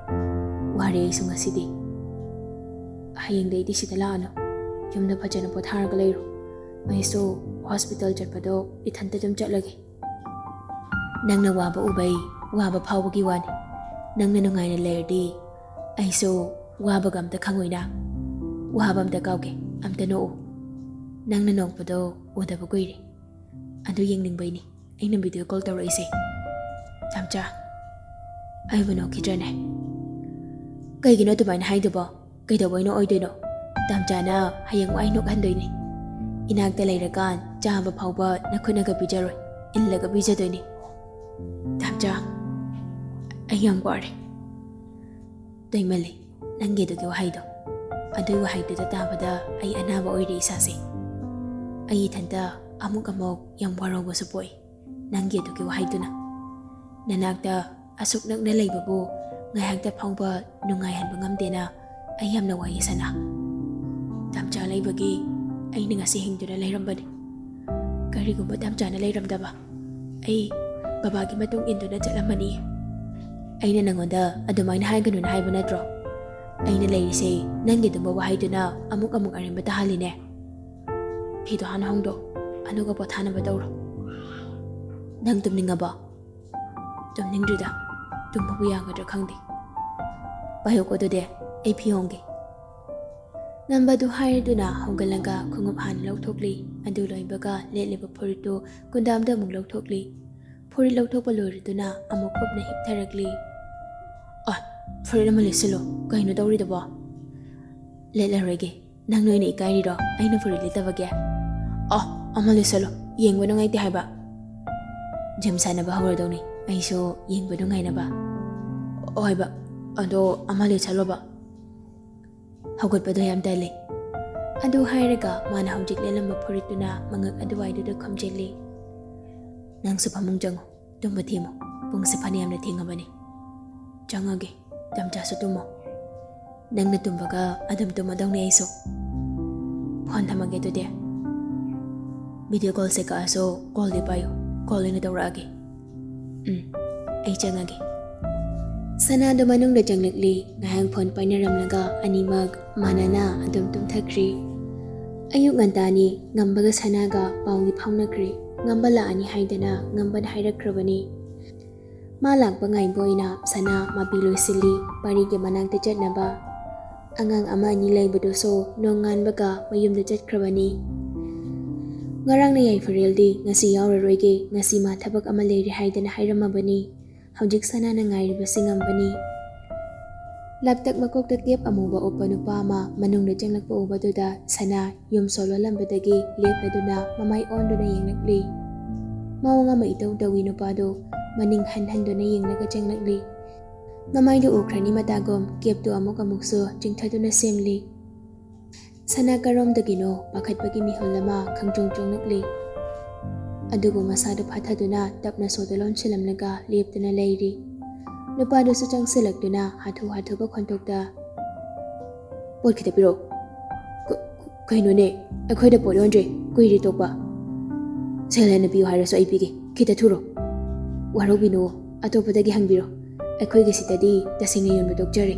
"ꯋꯥꯔꯦ ꯑꯩꯁꯨ ꯉꯁꯤꯗꯤ꯫ ꯍꯌꯦꯡꯗꯩꯗꯤ ꯁꯤꯗ ꯂꯥꯛꯑꯅꯨ꯫ ꯌꯨꯝꯗ ꯐꯖꯅ ꯄꯣꯊꯥꯔꯒ ꯂꯩꯔꯣ꯫ ꯑꯩꯁꯨ ꯍꯣꯁꯄꯤꯇꯥꯜ ꯆꯠꯄꯗꯣ ꯏꯊꯟꯇ ꯑꯗꯨꯝ ꯆꯠꯂꯒꯦ꯫ ꯅꯪꯅ ꯋꯥꯕ ꯎꯕꯩ ꯋꯥꯕ ꯐꯥꯎꯕꯒꯤ ꯋꯥꯅꯤ꯫ ꯅꯪꯅ ꯅꯨꯡꯉꯥꯏꯅ ꯂꯩꯔꯗꯤ ꯑꯩꯁꯨ ꯋꯥꯕꯒ ꯑꯝꯇ ꯈꯪꯉꯣꯏꯅ꯫ ꯋꯥꯕ ꯑꯝꯇ ꯀꯥꯎꯒꯦ, ꯑꯝꯇ ꯅꯣꯛꯎ꯫ ꯅꯪꯅ ꯅꯣꯛꯄꯗꯣ ꯎꯗꯕ ꯀꯨꯏꯔꯦ꯫ ꯑꯗꯨ ꯌꯦꯡꯅꯤꯡꯕꯩꯅꯤ ꯑꯩꯅ ꯚꯤꯗꯤꯑꯣ ꯀꯣꯜ ꯇꯧꯔꯛꯏꯁꯦ꯫" "ꯇꯥꯝꯆꯥ, ꯑꯩꯕꯨ ꯅꯣꯛꯈꯤꯗ꯭ꯔꯅꯦ?" "ꯀꯩꯒꯤꯅꯣ ꯑꯗꯨꯃꯥꯏꯅ ꯍꯥꯏꯗꯨꯕꯣ? ꯀꯩꯗꯧꯕꯩꯅꯣ ꯑꯣꯏꯗꯣꯏꯅꯣ? ꯇꯥꯝꯆꯥꯅ ꯍꯌꯦꯡꯋꯥꯏ ꯅꯣꯛꯍꯟꯗꯣꯏꯅꯤ꯫ ꯏꯅꯥꯛꯇ ꯂꯩꯔꯀꯥꯟ ꯆꯥꯕ ꯐꯥꯎꯕ ꯅꯈꯨꯠꯅꯒ ꯄꯤꯖꯔꯣꯏ, ꯏꯜꯂꯒ ꯄꯤꯖꯗꯣꯏꯅꯤ꯫ ꯇꯥꯝꯆꯥ, ꯑꯩ ꯌꯥꯝ ꯋꯥꯔꯦ꯫" "ꯇꯣꯏꯃꯜꯂꯤ ꯅꯪꯒꯤ ꯑꯗꯨꯒꯤ ꯋꯥꯍꯩꯗꯣ꯫ ꯑꯗꯨꯒꯤ ꯋꯥꯍꯩꯗꯨꯗ ꯇꯥꯕꯗ ꯑꯩ ꯑꯅꯥꯕ ꯑꯣꯏꯔꯦ ꯏꯁꯥꯁꯦ꯫ ꯑꯩ ꯏꯊꯟꯇ ꯑꯃꯨꯛ ꯑꯃꯨꯛ ꯌꯥꯝ ꯋꯥꯔꯧꯕꯁꯨ ꯄꯣꯛꯏ ꯅꯪꯒꯤ ꯑꯗꯨꯒꯤ ꯋꯥꯍꯩꯗꯨꯅ꯫ ꯅꯅꯥꯛꯇ ꯑꯁꯨꯛ ꯅꯛꯅ ꯂꯩꯕꯕꯨ ꯉꯥꯏꯍꯥꯛꯇ ꯐꯥꯎꯕ ꯅꯨꯡꯉꯥꯏꯍꯟꯕ ꯉꯝꯗꯦꯅ ꯑꯩ ꯌꯥꯝꯅ ꯋꯥꯏꯌꯦ ꯁꯅꯥ꯫ ꯇꯥꯝꯆꯥ ꯂꯩꯕꯒꯤ ꯑꯩꯅ ꯉꯁꯤ ꯍꯤꯡꯗꯨꯅ ꯂꯩꯔꯝꯕꯅꯤ꯫ ꯀꯔꯤꯒꯨꯝꯕ ꯇꯥꯝꯆꯥꯅ ꯂꯩꯔꯝꯗꯕ ꯑꯩ ꯕꯕꯥꯒꯤ ꯃꯇꯨꯡ ꯏꯟꯗꯨꯅ ꯆꯠꯂꯝꯃꯅꯤ꯫ ꯑꯩꯅ ꯅꯪꯉꯣꯟꯗ ꯑꯗꯨꯃꯥꯏꯅ ꯍꯥꯏꯒꯅꯨꯅ ꯍꯥꯏꯕ ꯅꯠꯇ꯭ꯔꯣ? ꯑꯩꯅ ꯂꯩꯔꯤꯁꯦ ꯅꯪꯒꯤ ꯑꯗꯨꯝꯕ ꯋꯥꯍꯩꯗꯨꯅ ꯑꯃꯨꯛ ꯑꯃꯨꯛ ꯑꯔꯦꯝꯕ ꯇꯥꯍꯜꯂꯤꯅꯦ꯫ ꯐꯤꯗꯣ ꯍꯥꯟꯅ ꯍꯣꯡꯗꯣꯛ, ꯑꯗꯨꯒ ꯄꯣꯊꯥꯅꯕ ꯇꯧꯔꯣ꯫ ꯅꯪ ꯇꯨꯝꯅꯤꯡꯉꯕꯣ?" "ꯇꯨꯝꯅꯤꯡꯗ꯭ꯔꯤꯗ, ꯇꯨꯝꯕꯕꯨ ꯌꯥꯒꯗ꯭ꯔꯥ ꯈꯪꯗꯦ꯫ ꯄꯥꯏꯌꯨꯀꯣ ꯑꯗꯨꯗꯤ, ꯑꯩ ꯐꯤ ꯍꯣꯡꯒꯦ꯫" ꯉꯝꯕꯗꯨ ꯍꯥꯏꯔꯗꯨꯅ ꯍꯧꯒꯠꯂꯒ ꯈꯣꯡꯎꯞ ꯍꯥꯟꯅ ꯂꯧꯊꯣꯛꯂꯤ꯫ ꯑꯗꯨ ꯂꯣꯏꯕꯒ ꯂꯤꯠꯂꯤꯕ ꯐꯨꯔꯤꯠꯇꯨ ꯀꯨꯟꯗꯥꯝꯗ ꯑꯃꯨꯛ ꯂꯧꯊꯣꯛꯂꯤ꯫ ꯐꯨꯔꯤꯠ ꯂꯧꯊꯣꯛꯄ ꯂꯣꯏꯔꯗꯨꯅ ꯑꯃꯨꯛ ꯀꯨꯞꯅ ꯍꯤꯞꯊꯔꯛꯂꯤ꯫ "ꯑ, ꯐꯨꯔꯤꯠ ꯑꯃ ꯂꯤꯠꯁꯤꯜꯂꯣ꯫ ꯀꯩꯅꯣ ꯇꯧꯔꯤꯗꯨꯕꯣ?" "ꯂꯤꯠꯂꯔꯣꯏꯒꯦ꯫ ꯅꯪ ꯅꯣꯏꯅ ꯏꯀꯥꯏꯔꯤꯔꯣ ꯑꯩꯅ ꯐꯨꯔꯤꯠ ꯂꯤꯠꯇꯕꯒꯦ?" "ꯑ, ꯑꯃ ꯂꯤꯠꯁꯤꯜꯂꯣ꯫ ꯌꯦꯡꯕ ꯅꯨꯡꯉꯥꯏꯇꯦ ꯍꯥꯏꯕ꯫" "ꯖꯤꯝ ꯁꯥꯟꯅꯕ ꯍꯧꯔꯗꯧꯅꯤ꯫ ꯑꯩꯁꯨ ꯌꯦꯡꯕ ꯅꯨꯡꯉꯥꯏꯅꯕ꯫" "ꯍꯣꯏꯕ, ꯑꯗꯣ ꯑꯃ ꯂꯤꯠꯁꯜꯂꯣꯕ꯫" "ꯍꯧꯒꯠꯄꯗꯣ ꯌꯥꯝ ꯇꯜꯂꯤ꯫" ꯑꯗꯨ ꯍꯥꯏꯔꯒ ꯃꯥꯅ ꯍꯧꯖꯤꯛ ꯂꯤꯠꯂꯝꯕ ꯐꯨꯔꯤꯠꯇꯨꯅ ꯃꯉꯛ ꯑꯗꯨꯋꯥꯏꯗꯨꯗ ꯈꯨꯝꯖꯤꯜꯂꯤ꯫ "ꯅꯪꯁꯨ ꯐꯃꯨꯡ ꯆꯪꯉꯨ꯫ ꯇꯨꯝꯕ ꯊꯦꯝꯃꯨ꯫ ꯄꯨꯡꯁꯦ ꯐꯅꯌꯥꯝꯅ ꯊꯦꯡꯉꯕꯅꯤ꯫" "ꯆꯪꯉꯒꯦ꯫ ꯇꯥꯝꯆꯥꯁꯨ ꯇꯨꯝꯃꯣ꯫ ꯅꯪꯅ ꯇꯨꯝꯕꯒ ꯑꯗꯨꯝ ꯇꯨꯝꯃꯗꯧꯅꯦ ꯑꯩꯁꯨ꯫ ꯐꯣꯟ ꯊꯝꯃꯒꯦ ꯑꯗꯨꯗꯤ꯫" ꯚꯤꯗꯤꯑꯣ ꯀꯣꯜꯁꯦ ꯀꯛꯑꯁꯨ ꯀꯣꯜꯗꯤ ꯄꯥꯏꯌꯨ, ꯀꯣꯜ ꯑꯣꯏꯅ ꯇꯧꯔꯛꯑꯒꯦ꯫ ꯎꯝ, ꯑꯩ ꯆꯪꯉꯒꯦ꯫ ꯁꯅꯥꯗꯣ ꯃꯅꯨꯡꯗ ꯆꯪꯂꯛꯂꯤ꯫ ꯉꯥꯏꯍꯥꯛ ꯐꯣꯟ ꯄꯥꯏꯅꯔꯝꯂꯒ ꯑꯅꯤꯃꯛ ꯃꯥꯟꯅꯅ ꯑꯗꯨꯝ ꯇꯨꯝꯊꯈ꯭ꯔꯤ꯫ ꯑꯌꯨꯛ ꯉꯟꯇꯥꯅꯤ꯫ ꯉꯝꯕꯒ ꯁꯅꯥꯒ ꯄꯥꯎꯗꯤ ꯐꯥꯎꯅꯈ꯭ꯔꯦ꯫ ꯉꯝꯕ ꯂꯥꯛꯑꯅꯤ ꯍꯥꯏꯗꯅ ꯉꯝꯕꯅ ꯍꯥꯏꯔꯛꯈ꯭ꯔꯕꯅꯤ꯫ ꯃꯥ ꯂꯥꯛꯄ ꯉꯥꯏꯕ ꯑꯣꯏꯅ ꯁꯅꯥ ꯃꯄꯤ ꯂꯣꯏꯁꯤꯜꯂꯤ꯫ ꯄꯥꯔꯤꯒꯤ ꯃꯅꯥꯛꯇ ꯆꯠꯅꯕ꯫ ꯑꯉꯥꯡ ꯑꯃ ꯑꯅꯤ ꯂꯩꯕꯗꯨꯁꯨ ꯅꯣꯡꯉꯥꯟꯕꯒ ꯃꯌꯨꯝꯗ ꯆꯠꯈ꯭ꯔꯕꯅꯤ꯫ ꯉꯔꯥꯡꯅ ꯌꯥꯏꯐꯔꯦꯜꯗꯤ ꯉꯁꯤ ꯌꯥꯎꯔꯔꯣꯏꯒꯦ, ꯉꯁꯤ ꯃꯥ ꯊꯕꯛ ꯑꯃ ꯂꯩꯔꯦ ꯍꯥꯏꯗꯅ ꯍꯥꯏꯔꯝꯃꯕꯅꯤ꯫ ꯍꯧꯖꯤꯛ ꯁꯅꯥꯅ ꯉꯥꯏꯔꯤꯕꯁꯤ ꯉꯝꯕꯅꯤ꯫ ꯂꯥꯞꯇꯛ ꯃꯀꯣꯛꯇ ꯀꯦꯞ ꯑꯃꯨꯕ ꯎꯞꯄ ꯅꯨꯄꯥ ꯑꯃ ꯃꯅꯨꯡꯗ ꯆꯪꯂꯛꯄ ꯎꯕꯗꯨꯗ ꯁꯅꯥ ꯌꯨꯝ ꯁꯣꯜꯂꯣꯜꯂꯝꯕꯗꯒꯤ ꯂꯦꯞꯂꯗꯨꯅ ꯃꯃꯥꯏ ꯑꯣꯟꯗꯨꯅ ꯌꯦꯡꯂꯛꯂꯤ꯫ ꯃꯑꯣꯡ ꯑꯃ ꯏꯇꯧ ꯇꯧꯏ ꯅꯨꯄꯥꯗꯨ꯫ ꯃꯅꯤꯡ ꯍꯟ ꯍꯟꯗꯨꯅ ꯌꯦꯡꯂꯒ ꯆꯪꯂꯛꯂꯤ꯫ ꯃꯃꯥꯏꯗꯨ ꯎꯈ꯭ꯔꯅꯤ ꯃꯇꯥꯒꯨꯝ ꯀꯦꯞꯇꯨ ꯑꯃꯨꯛ ꯑꯃꯨꯛꯁꯨ ꯆꯤꯡꯊꯗꯨꯅ ꯁꯦꯝꯂꯤ꯫ ꯁꯅꯥ ꯀꯔꯣꯝꯗꯒꯤꯅꯣ ꯄꯥꯈꯠꯄꯒꯤ ꯃꯤꯍꯨꯜ ꯑꯃ ꯈꯪꯆꯣꯡ ꯆꯣꯡꯂꯛꯂꯤ꯫ ꯑꯗꯨꯕꯨ ꯃꯁꯥꯗꯨ ꯐꯥꯊꯗꯨꯅ ꯇꯞꯅ ꯁꯣꯗ ꯂꯣꯟꯁꯤꯜꯂꯝꯂꯒ ꯂꯦꯞꯇꯨꯅ ꯂꯩꯔꯤ꯫ ꯅꯨꯄꯥꯗꯨꯁꯨ ꯆꯪꯁꯤꯜꯂꯛꯇꯨꯅ ꯍꯥꯊꯨ ꯍꯥꯊꯨꯕ ꯈꯣꯟꯊꯣꯛꯇ, "ꯄꯣꯠ ꯈꯤꯇ ꯄꯤꯔꯛꯑꯣ꯫" "ꯀ-, ꯀꯩꯅꯣꯅꯦ? ꯑꯩꯈꯣꯏꯗ ꯄꯣꯠ ꯌꯣꯟꯗ꯭ꯔꯦ, ꯀꯨꯏꯔꯦ ꯇꯣꯛꯄ꯫ ꯁꯦꯜ ꯍꯦꯟꯅ ꯄꯤꯌꯨ ꯍꯥꯏꯔꯁꯨ ꯑꯩ ꯄꯤꯒꯦ, ꯈꯤꯇ ꯊꯨꯔꯣ꯫ ꯋꯥꯔꯧꯕꯤꯅꯨ, ꯑꯇꯣꯞꯄꯗꯒꯤ ꯍꯪꯕꯤꯔꯣ꯫ ꯑꯩꯈꯣꯏꯒꯤ ꯁꯤꯗꯗꯤ ꯇꯁꯦꯡꯅ ꯌꯣꯟꯕ ꯇꯣꯛꯆꯔꯦ꯫"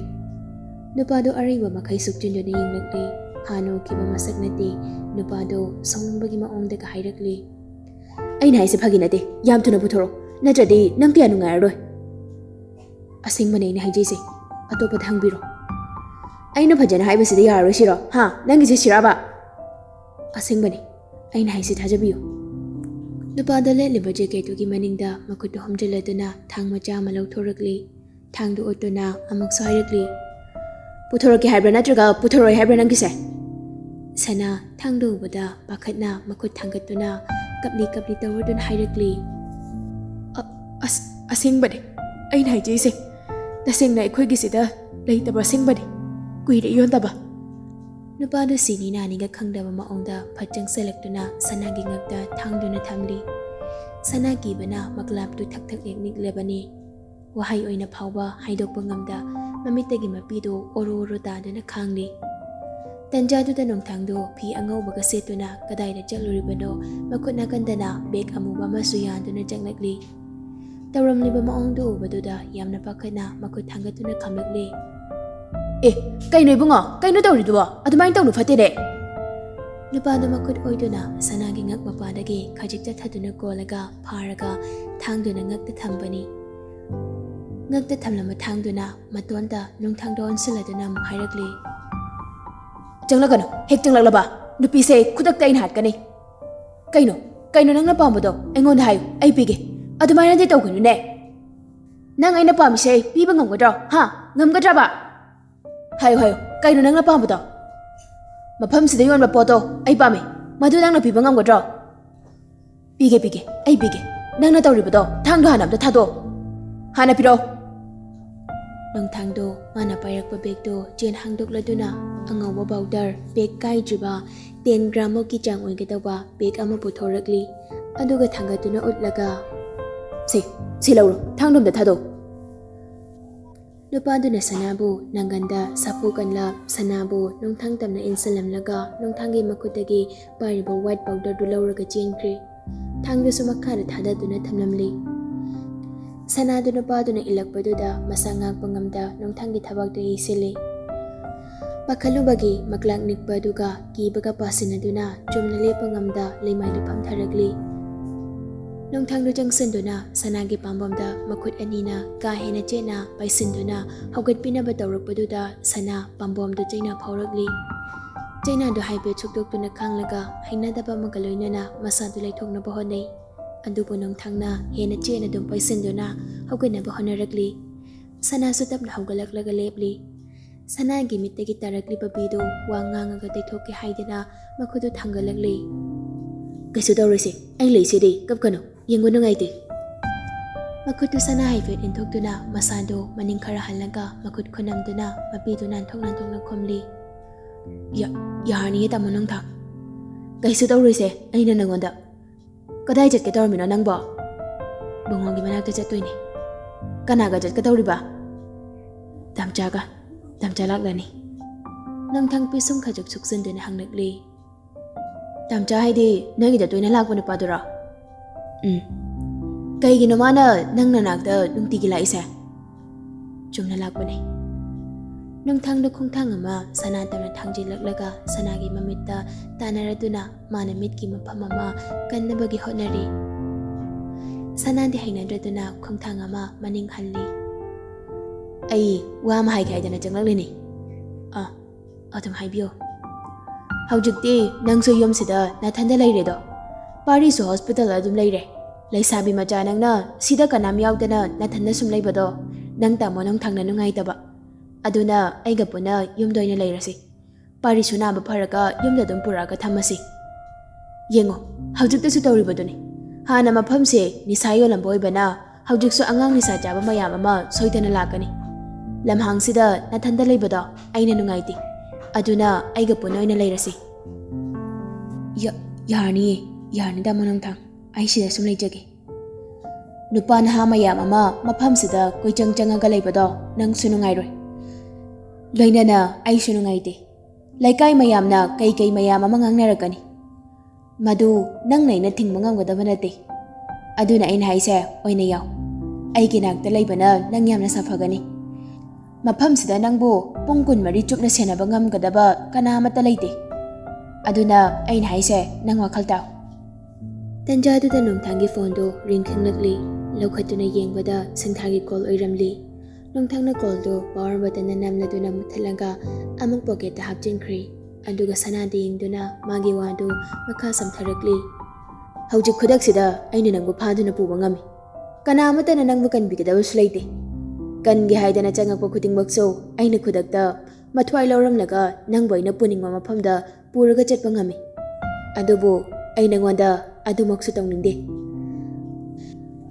ꯅꯨꯄꯥꯗꯣ ꯑꯔꯩꯕ ꯃꯈꯩ ꯁꯨꯛꯆꯤꯟꯗꯨꯅ ꯌꯦꯡꯂꯛꯂꯤ꯫ ꯍꯥꯟꯅ ꯎꯈꯤꯕ ꯃꯁꯛ ꯅꯠꯇꯦ꯫ ꯅꯨꯄꯥꯗꯣ ꯁꯥꯎꯅꯤꯡꯕꯒꯤ ꯃꯑꯣꯡꯗꯒ ꯍꯥꯏꯔꯛꯂꯤ꯫ "ꯑꯩꯅ ꯍꯥꯏꯁꯦ ꯐꯥꯒꯤ ꯅꯠꯇꯦ, ꯌꯥꯝ ꯊꯨꯅ ꯄꯨꯊꯣꯔꯛꯑꯣ, ꯅꯠꯇ꯭ꯔꯗꯤ ꯅꯪ ꯀꯌꯥ ꯅꯨꯡꯉꯥꯏꯔꯔꯣꯏ꯫" "ꯑꯁꯦꯡꯕꯅꯦ ꯑꯩꯅ ꯍꯥꯏꯖꯩꯁꯦ, ꯑꯇꯣꯞꯄꯗ ꯍꯪꯕꯤꯔꯣ꯫" "ꯑꯩꯅ ꯐꯖꯅ ꯍꯥꯏꯕꯁꯤꯗ ꯌꯥꯔꯔꯣꯏ ꯁꯤꯔꯣ? ꯍꯥ? ꯅꯪꯒꯤꯁꯦ ꯁꯤꯔꯥꯕ?" "ꯑꯁꯦꯡꯕꯅꯦ, ꯑꯩꯅ ꯍꯥꯏꯁꯦ ꯊꯥꯖꯕꯤꯌꯨ꯫" ꯅꯨꯄꯥꯗꯣ ꯂꯤꯠꯂꯤꯕ ꯖꯦꯀꯦꯠꯇꯨꯒꯤ ꯃꯅꯤꯡꯗ ꯃꯈꯨꯠꯇꯨ ꯍꯨꯝꯖꯤꯜꯂꯗꯨꯅ ꯊꯥꯡ ꯃꯆꯥ ꯑꯃ ꯂꯧꯊꯣꯔꯛꯂꯤ꯫ ꯊꯥꯡꯗꯨ ꯎꯠꯇꯨꯅ ꯑꯃꯨꯛꯁꯨ ꯍꯥꯏꯔꯛꯂꯤ, "ꯄꯨꯊꯣꯔꯛꯀꯦ ꯍꯥꯏꯕ꯭ꯔꯥ ꯅꯠꯇ꯭ꯔꯒ ꯄꯨꯊꯣꯔꯛꯑꯣꯏ ꯍꯥꯏꯕ꯭ꯔꯥ ꯅꯪꯒꯤꯁꯦ?" ꯁꯅꯥ ꯊꯥꯡꯗꯨ ꯎꯕꯗ ꯄꯥꯈꯠꯅ ꯃꯈꯨꯠ ꯊꯥꯡꯒꯠꯇꯨꯅ ꯀꯞꯂꯤ ꯀꯞꯂꯤ ꯇꯧꯔꯗꯨꯅ ꯍꯥꯏꯔꯛꯂꯤ, "ꯑ-, ꯑꯁ-, ꯑꯁꯦꯡꯕꯅꯦ ꯑꯩꯅ ꯍꯥꯏꯖꯩꯁꯦ꯫ ꯇꯁꯦꯡꯅ ꯑꯩꯈꯣꯏꯒꯤꯁꯤꯗ ꯂꯩꯇꯕ ꯑꯁꯦꯡꯕꯅꯦ꯫ ꯀꯨꯏꯔꯦ ꯌꯣꯟꯗꯕ꯫" ꯅꯨꯄꯥꯗꯨ ꯁꯤꯅꯤ ꯅꯥꯅꯤꯒ ꯈꯪꯗꯕ ꯃꯑꯣꯡꯗ ꯐꯠ ꯆꯪꯁꯤꯜꯂꯛꯇꯨꯅ ꯁꯅꯥꯒꯤ ꯉꯛꯇ ꯊꯥꯡꯗꯨꯅ ꯊꯝꯂꯤ꯫ ꯁꯅꯥ ꯀꯤꯕꯅ ꯃꯀ꯭ꯂꯥꯞꯇꯨ ꯊꯛ ꯊꯛ ꯅꯤꯛꯅꯤꯛꯂꯕꯅꯤ꯫ ꯋꯥꯍꯩ ꯑꯣꯏꯅ ꯐꯥꯎꯕ ꯍꯥꯏꯗꯣꯛꯄ ꯉꯝꯗ ꯃꯃꯤꯠꯇꯒꯤ ꯃꯄꯤꯗꯨ ꯑꯣꯔꯣ ꯑꯣꯔꯣ ꯇꯥꯗꯨꯅ ꯈꯥꯡꯂꯤ꯫ ꯇꯟꯖꯥꯗꯨꯗ ꯅꯣꯡꯊꯥꯡꯗꯣ ꯐꯤ ꯑꯉꯧꯕꯒ ꯁꯦꯠꯇꯨꯅ ꯀꯗꯥꯏꯗ ꯆꯠꯂꯨꯔꯤꯕꯅꯣ, ꯃꯈꯨꯠ ꯅꯥꯀꯟꯗꯅ ꯕꯦꯒ ꯑꯃꯨꯕ ꯑꯃꯁꯨ ꯌꯥꯟꯗꯨꯅ ꯆꯪꯂꯛꯂꯤ꯫ ꯇꯧꯔꯝꯂꯤꯕ ꯃꯑꯣꯡꯗꯨ ꯎꯕꯗꯨꯗ ꯌꯥꯝꯅ ꯄꯥꯈꯠꯅ ꯃꯈꯨꯠ ꯊꯥꯡꯒꯠꯇꯨꯅ ꯈꯝꯂꯛꯂꯦ꯫ "ꯑꯦ, ꯀꯩꯅꯣ ꯏꯕꯨꯡꯉꯣ? ꯀꯩꯅꯣ ꯇꯧꯔꯤꯗꯨꯕꯣ? ꯑꯗꯨꯃꯥꯏꯅ ꯇꯧꯅꯨ, ꯐꯠꯇꯦꯅꯦ!" ꯅꯨꯄꯥꯗꯨ ꯃꯈꯨꯠ ꯑꯣꯏꯗꯨꯅ ꯁꯅꯥꯒꯤ ꯉꯛ ꯃꯄꯥꯗꯒꯤ ꯈꯖꯤꯛ ꯆꯠꯊꯗꯨꯅ ꯀꯣꯜꯂꯒ ꯐꯥꯔꯒ ꯊꯥꯡꯗꯨꯅ ꯉꯛꯇ ꯊꯝꯕꯅꯤ꯫ ꯉꯛꯇ ꯊꯝꯂꯝꯕ ꯊꯥꯡꯗꯨꯅ ꯃꯇꯣꯟꯗ ꯅꯣꯡꯊꯥꯡꯗ ꯑꯣꯟꯁꯤꯜꯂꯗꯨꯅ ꯑꯃꯨꯛ ꯍꯥꯏꯔꯛꯂꯤ꯫ "ꯆꯪꯂꯛꯀꯅꯨ, ꯍꯦꯛ ꯆꯪꯂꯛꯂꯕ ꯅꯨꯄꯤꯁꯦ ꯈꯨꯗꯛꯇ ꯑꯩꯅ ꯍꯥꯠꯀꯅꯤ꯫ ꯀꯩꯅꯣ, ꯀꯩꯅꯣ ꯅꯪꯅ ꯄꯥꯝꯕꯗꯣ? ꯑꯩꯉꯣꯟꯗ ꯍꯥꯏꯌꯨ, ꯑꯩ ꯄꯤꯒꯦ꯫ ꯑꯗꯨꯃꯥꯏꯅꯗꯤ ꯇꯧꯒꯅꯨꯅꯦ꯫ ꯅꯪ ꯑꯩꯅ ꯄꯥꯝꯃꯤꯁꯦ ꯄꯤꯕ ꯉꯝꯒꯗ꯭ꯔꯣ? ꯍꯥ? ꯉꯝꯒꯗ꯭ꯔꯕ? ꯍꯥꯏꯌꯨ, ꯍꯥꯏꯌꯨ, ꯀꯩꯅꯣ ꯅꯪꯅ ꯄꯥꯝꯕꯗꯣ? ꯃꯐꯝꯁꯤꯗ ꯌꯣꯟꯕ ꯄꯣꯠꯇꯣ ꯑꯩ ꯄꯥꯝꯃꯤ꯫ ꯃꯗꯨ ꯅꯪꯅ ꯄꯤꯕ ꯉꯝꯒꯗ꯭ꯔꯣ?" "ꯄꯤꯒꯦ, ꯄꯤꯒꯦ, ꯑꯩ ꯄꯤꯒꯦ꯫ ꯅꯪꯅ ꯇꯧꯔꯤꯕꯗꯣ, ꯊꯥꯡꯗꯣ ꯍꯥꯟꯅ ꯑꯝꯇ ꯊꯥꯗꯣꯛꯑꯣ꯫ ꯍꯥꯟꯅ ꯄꯤꯔꯛꯑꯣ!" ꯅꯣꯡꯊꯥꯡꯗꯣ ꯃꯥꯅ ꯄꯥꯏꯔꯛꯄ ꯕꯦꯒꯇꯣ ꯆꯦꯟ ꯍꯥꯡꯗꯣꯛꯂꯗꯨꯅ ꯑꯉꯧꯕ powder, ꯕꯦꯒ ꯀꯥꯏꯗ꯭ꯔꯤꯕ ten gram ꯃꯨꯛꯀꯤ ꯆꯥꯡ ꯑꯣꯏꯒꯗꯧꯕ ꯕꯦꯒ ꯑꯃ ꯄꯨꯊꯣꯔꯛꯂꯤ꯫ ꯑꯗꯨꯒ ꯊꯥꯡꯒꯠꯇꯨꯅ ꯎꯠꯂꯒ, "ꯁꯦ, ꯁꯤ ꯂꯧꯔꯣ, ꯊꯥꯡꯗꯣ ꯑꯝꯇ ꯊꯥꯗꯣꯛꯑꯣ!" ꯅꯨꯄꯥꯗꯨꯅ ꯁꯅꯥꯕꯨ ꯅꯪꯒꯟꯗ ꯁꯥꯐꯨ ꯀꯟꯂꯞ ꯁꯅꯥꯕꯨ ꯅꯣꯡꯊꯥꯡ ꯇꯝꯅ ꯏꯟꯁꯤꯜꯂꯝꯂꯒ ꯅꯣꯡꯊꯥꯡꯒꯤ ꯃꯈꯨꯠꯇꯒꯤ ꯄꯥꯏꯔꯤꯕ white powderꯗꯨ ꯂꯧꯔꯒ ꯆꯦꯟꯈ꯭ꯔꯦ꯫ ꯊꯥꯡꯗꯨꯁꯨ ꯃꯈꯥꯗ ꯊꯥꯗꯗꯨꯅ ꯊꯝꯂꯝꯂꯤ꯫ ꯁꯅꯥꯗꯨ ꯅꯨꯄꯥꯗꯨꯅ ꯏꯜꯂꯛꯄꯗꯨꯗ ꯃꯁꯥ ꯉꯥꯛꯄ ꯉꯝꯗ ꯅꯣꯡꯊꯥꯡꯒꯤ ꯊꯕꯥꯛꯇ ꯌꯩꯁꯤꯜꯂꯤ꯫ ꯄꯥꯈꯠꯂꯨꯕꯒꯤ ꯃꯀ꯭ꯂꯥꯛ ꯅꯤꯛꯄ ꯑꯗꯨꯒ ꯀꯤꯕꯒ ꯄꯥꯁꯤꯟꯅꯗꯨꯅ ꯆꯨꯝꯅ ꯂꯦꯞꯄ ꯉꯝꯗ ꯂꯩꯃꯥꯏꯗ ꯐꯝꯊꯔꯛꯂꯤ꯫ ꯅꯣꯡꯊꯥꯡꯗꯨ ꯆꯪꯁꯤꯟꯗꯨꯅ ꯁꯅꯥꯒꯤ ꯄꯥꯝꯕꯣꯝꯗ ꯃꯈꯨꯠ ꯑꯅꯤꯅ ꯀꯥ ꯍꯦꯟꯅ ꯆꯦꯠꯅ ꯄꯥꯏꯁꯤꯟꯗꯨꯅ ꯍꯧꯒꯠꯄꯤꯅꯕ ꯇꯧꯔꯛꯄꯗꯨꯗ ꯁꯅꯥ ꯄꯥꯝꯕꯣꯝꯗꯨ ꯆꯩꯅꯥ ꯐꯥꯎꯔꯛꯂꯤ꯫ ꯆꯩꯅꯥꯗꯨ ꯍꯥꯏꯐꯦꯠ ꯁꯨꯛꯇꯣꯛꯇꯨꯅ ꯈꯥꯡꯂꯒ ꯍꯩꯅꯗꯕ ꯑꯃꯒ ꯂꯣꯏꯅꯅ ꯃꯁꯥꯗꯨ ꯂꯩꯊꯣꯛꯅꯕ ꯍꯣꯠꯅꯩ꯫ ꯑꯗꯨꯕꯨ ꯅꯣꯡꯊꯥꯡꯅ ꯍꯦꯟꯅ ꯆꯦꯠꯅ ꯑꯗꯨꯝ ꯄꯥꯏꯁꯤꯟꯗꯨꯅ ꯍꯧꯒꯠꯅꯕ ꯍꯣꯠꯅꯔꯛꯂꯤ꯫ ꯁꯅꯥꯁꯨ ꯇꯞꯅ ꯍꯧꯒꯠꯂꯛꯂꯒ ꯂꯦꯞꯂꯤ꯫ ꯁꯅꯥꯒꯤ ꯃꯤꯠꯇꯒꯤ ꯇꯥꯔꯛꯂꯤꯕ ꯄꯤꯗꯨ ꯋꯥ ꯉꯥꯡꯉꯒ ꯇꯩꯊꯣꯛꯀꯦ ꯍꯥꯏꯗꯅ ꯃꯈꯨꯠꯇꯨ ꯊꯥꯡꯒꯠꯂꯛꯂꯤ꯫ "ꯀꯩꯁꯨ ꯇꯧꯔꯣꯏꯁꯦ, ꯑꯩ ꯂꯩꯁꯤꯗꯤ, ꯀꯞꯀꯅꯨ, ꯌꯦꯡꯕ ꯅꯨꯡꯉꯥꯏꯇꯦ꯫" ꯃꯈꯨꯠꯇꯨ ꯁꯅꯥ ꯍꯥꯏꯐꯦꯠ ꯏꯟꯊꯣꯛꯇꯨꯅ ꯃꯁꯥꯗꯨ ꯃꯅꯤꯡ ꯈꯔ ꯍꯜꯂꯒ ꯃꯈꯨꯠ ꯈꯨꯅꯝꯗꯨꯅ ꯃꯄꯤꯗꯨ ꯅꯥꯟꯊꯣꯛ ꯅꯥꯟꯊꯣꯛꯅ ꯈꯨꯝꯂꯤ꯫ "ꯌꯥ-, ꯌꯥꯔꯅꯤꯌꯦ ꯇꯥꯃꯣ ꯅꯣꯡꯊꯥꯡ꯫ ꯀꯩꯁꯨ ꯇꯧꯔꯣꯏꯁꯦ, ꯑꯩꯅ ꯅꯪꯉꯣꯟꯗ꯫ ꯀꯗꯥꯏ ꯆꯠꯀꯦ ꯇꯧꯔꯝꯃꯤꯅꯣ ꯅꯪꯕꯣ?" "ꯕꯨꯡꯉꯣꯒꯤ ꯃꯅꯥꯛꯇ ꯆꯠꯇꯣꯏꯅꯦ꯫" "ꯀꯅꯥꯒ ꯆꯠꯀꯗꯧꯔꯤꯕ?" "ꯇꯥꯝꯆꯥꯒ꯫ ꯇꯥꯝꯆꯥ ꯂꯥꯛꯂꯅꯤ꯫" ꯅꯨꯡꯊꯪ ꯄꯤꯁꯨꯝ ꯈꯖꯤꯛ ꯁꯨꯛꯆꯟꯗꯨꯅ ꯍꯪꯂꯛꯂꯤ꯫ "ꯇꯥꯝꯆꯥ ꯍꯥꯏꯗꯤ ꯅꯣꯏꯒꯤꯗ ꯇꯣꯏꯅ ꯂꯥꯛꯄ ꯅꯨꯄꯥꯗꯨꯔꯣ?" "ꯎꯝ꯫ ꯀꯩꯒꯤꯅꯣ ꯃꯥꯅ ꯅꯪ ꯅꯅꯥꯛꯇ ꯅꯨꯡꯇꯤꯒꯤ ꯂꯥꯛꯏꯁꯦ?" "ꯆꯨꯝꯅ ꯂꯥꯛꯄꯅꯦ꯫" ꯅꯨꯡꯊꯪꯗ ꯈꯣꯡꯊꯥꯡ ꯑꯃ ꯁꯅꯥ ꯇꯧꯅ ꯊꯥꯡꯖꯤꯜꯂꯛꯂꯒ ꯁꯅꯥꯒꯤ ꯃꯃꯤꯠꯇ ꯇꯥꯟꯅꯔꯗꯨꯅ ꯃꯥꯅ ꯃꯤꯠꯀꯤ ꯃꯐꯝ ꯑꯃ ꯀꯟꯅꯕꯒꯤ ꯍꯣꯠꯅꯔꯤ꯫ ꯁꯅꯥꯗꯤ ꯍꯩꯅꯗ꯭ꯔꯗꯨꯅ ꯈꯣꯡꯊꯥꯡ ꯑꯃ ꯃꯅꯤꯡ ꯍꯜꯂꯤ꯫ "ꯑꯩ ꯋꯥ ꯑꯃ ꯍꯥꯏꯒꯦ ꯍꯥꯏꯗꯅ ꯆꯪꯂꯛꯂꯤꯅꯤ꯫" "ꯑꯥ, ꯑꯗꯨꯝ ꯍꯥꯏꯕꯤꯌꯨ꯫" "ꯍꯧꯖꯤꯛꯇꯤ ꯅꯪꯁꯨ ꯌꯨꯝꯁꯤꯗ ꯅꯥꯊꯟꯗ ꯂꯩꯔꯦꯗꯣ꯫ ꯄꯥꯔꯤꯁꯨ ꯍꯣꯁꯄꯤꯇꯥꯜꯗ ꯑꯗꯨꯝ ꯂꯩꯔꯦ꯫ ꯂꯩꯁꯥꯕꯤ ꯃꯆꯥ ꯅꯪꯅ ꯁꯤꯗ ꯀꯅꯥꯝ ꯌꯥꯎꯗꯅ ꯅꯥꯊꯟꯗ ꯁꯨꯝ ꯂꯩꯕꯗꯣ ꯅꯪ ꯇꯥꯃꯣ ꯅꯨꯡꯊꯪꯅ ꯅꯨꯡꯉꯥꯏꯇꯕ꯫ ꯑꯗꯨꯅ ꯑꯩꯒ ꯄꯨꯟꯅ ꯌꯨꯝꯗ ꯑꯣꯏꯅ ꯂꯩꯔꯁꯤ꯫ ꯄꯥꯔꯤꯁꯨ ꯅꯥꯕ ꯐꯔꯒ ꯌꯨꯝꯗ ꯑꯗꯨꯝ ꯄꯨꯔꯛꯑꯒ ꯊꯝꯃꯁꯤ꯫ ꯌꯦꯡꯉꯣ, ꯍꯧꯖꯤꯛꯇꯁꯨ ꯇꯧꯔꯤꯕꯗꯨꯅꯤ꯫ ꯍꯥꯟꯅ ꯃꯐꯝꯁꯦ ꯅꯤꯁꯥ ꯌꯣꯜꯂꯝꯕ ꯑꯣꯏꯕꯅ ꯍꯧꯖꯤꯛꯁꯨ ꯑꯉꯥꯡ ꯅꯤꯁꯥ ꯆꯥꯕ ꯃꯌꯥꯝ ꯑꯃ ꯁꯣꯏꯗꯅ ꯂꯥꯛꯀꯅꯤ꯫ ꯂꯝꯍꯥꯡꯁꯤꯗ ꯅꯥꯊꯟꯗ ꯂꯩꯕꯗꯣ ꯑꯩꯅ ꯅꯨꯡꯉꯥꯏꯇꯦ꯫ ꯑꯗꯨꯅ ꯑꯩꯒ ꯄꯨꯟꯅ ꯑꯣꯏꯅ ꯂꯩꯔꯁꯤ꯫" "ꯌꯥ-, ꯌꯥꯔꯅꯤꯌꯦ, ꯌꯥꯔꯅꯤ ꯇꯥꯃꯣ ꯅꯨꯡꯊꯪ꯫ ꯑꯩ ꯁꯤꯗ ꯁꯨꯝ ꯂꯩꯖꯒꯦ꯫" "ꯅꯨꯄꯥ ꯅꯍꯥ ꯃꯌꯥꯝ ꯑꯃ ꯃꯐꯝꯁꯤꯗ ꯀꯣꯏꯆꯪ ꯆꯪꯉꯒ ꯂꯩꯕꯗꯣ ꯅꯪꯁꯨ ꯅꯨꯡꯉꯥꯏꯔꯣꯏ꯫ ꯂꯣꯏꯅꯅ ꯑꯩꯁꯨ ꯅꯨꯡꯉꯥꯏꯇꯦ꯫ ꯂꯩꯀꯥꯏ ꯃꯌꯥꯝꯅ ꯀꯩ ꯀꯩ ꯃꯌꯥꯝ ꯑꯃ ꯉꯥꯡꯅꯔꯛꯀꯅꯤ꯫ ꯃꯗꯨ ꯅꯪꯅ ꯑꯩꯅ ꯊꯤꯡꯕ ꯉꯝꯒꯗꯕ ꯅꯠꯇꯦ꯫ ꯑꯗꯨꯅ ꯑꯩꯅ ꯍꯥꯏꯁꯦ ꯑꯣꯏꯅ ꯌꯥꯎ꯫ ꯑꯩꯒꯤ ꯅꯥꯛꯇ ꯂꯩꯕꯅ ꯅꯪ ꯌꯥꯝꯅ ꯁꯥꯐꯒꯅꯤ꯫ ꯃꯐꯝꯁꯤꯗ ꯅꯪꯕꯨ ꯄꯨꯡ ꯀꯨꯟꯃꯔꯤ ꯆꯨꯞꯅ ꯁꯦꯟꯅꯕ ꯉꯝꯒꯗꯕ ꯀꯅꯥ ꯑꯃꯠꯇ ꯂꯩꯇꯦ꯫ ꯑꯗꯨꯅ ꯑꯩꯅ ꯍꯥꯏꯁꯦ ꯅꯪ ꯋꯥꯈꯜ ꯇꯥꯎ꯫" ꯇꯟꯖꯥꯗꯨꯗ ꯅꯨꯡꯊꯪꯒꯤ ꯐꯣꯟꯗꯨ ꯔꯤꯡ ꯈꯤꯡꯂꯛꯂꯤ꯫ ꯂꯧꯈꯠꯇꯨꯅ ꯌꯦꯡꯕꯗ ꯁꯤꯡꯊꯥꯒꯤ ꯀꯣꯜ ꯑꯣꯏꯔꯝꯂꯤ꯫ ꯅꯨꯡꯊꯪꯅ ꯀꯣꯜꯗꯨ ꯄꯥꯋꯔ ꯕꯇꯟꯗ ꯅꯝꯂꯗꯨꯅ ꯃꯨꯠꯊꯠꯂꯒ ꯑꯃꯨꯛ ꯄꯣꯀꯦꯠꯇ ꯍꯥꯞꯆꯤꯟꯈ꯭ꯔꯦ꯫ ꯑꯗꯨꯒ ꯁꯅꯥꯗ ꯌꯦꯡꯗꯨꯅ ꯃꯥꯒꯤ ꯋꯥꯗꯨ ꯃꯈꯥ ꯁꯝꯊꯔꯛꯂꯤ꯫ "ꯍꯧꯖꯤꯛ ꯈꯨꯗꯛꯁꯤꯗ ꯑꯩꯅ ꯅꯪꯕꯨ ꯐꯥꯗꯨꯅ ꯄꯨꯕ ꯉꯝꯃꯤ꯫ ꯀꯅꯥ ꯑꯃꯠꯇꯅ ꯅꯪꯕꯨ ꯀꯟꯕꯤꯒꯗꯕꯁꯨ ꯂꯩꯇꯦ꯫ ꯀꯟꯒꯦ ꯍꯥꯏꯗꯅ ꯆꯪꯉꯛꯄ ꯈꯨꯗꯤꯡꯃꯛꯁꯨ ꯑꯩꯅ ꯈꯨꯗꯛꯇ ꯃꯊ꯭ꯋꯥꯏ ꯂꯧꯔꯝꯂꯒ ꯅꯪꯕꯨ ꯑꯩꯅ ꯄꯨꯅꯤꯡꯕ ꯃꯐꯝꯗ ꯄꯨꯔꯒ ꯆꯠꯄ ꯉꯝꯃꯤ꯫ ꯑꯗꯨꯕꯨ ꯑꯩ ꯅꯪꯉꯣꯟꯗ ꯑꯗꯨꯃꯛꯁꯨ ꯇꯧꯅꯤꯡꯗꯦ꯫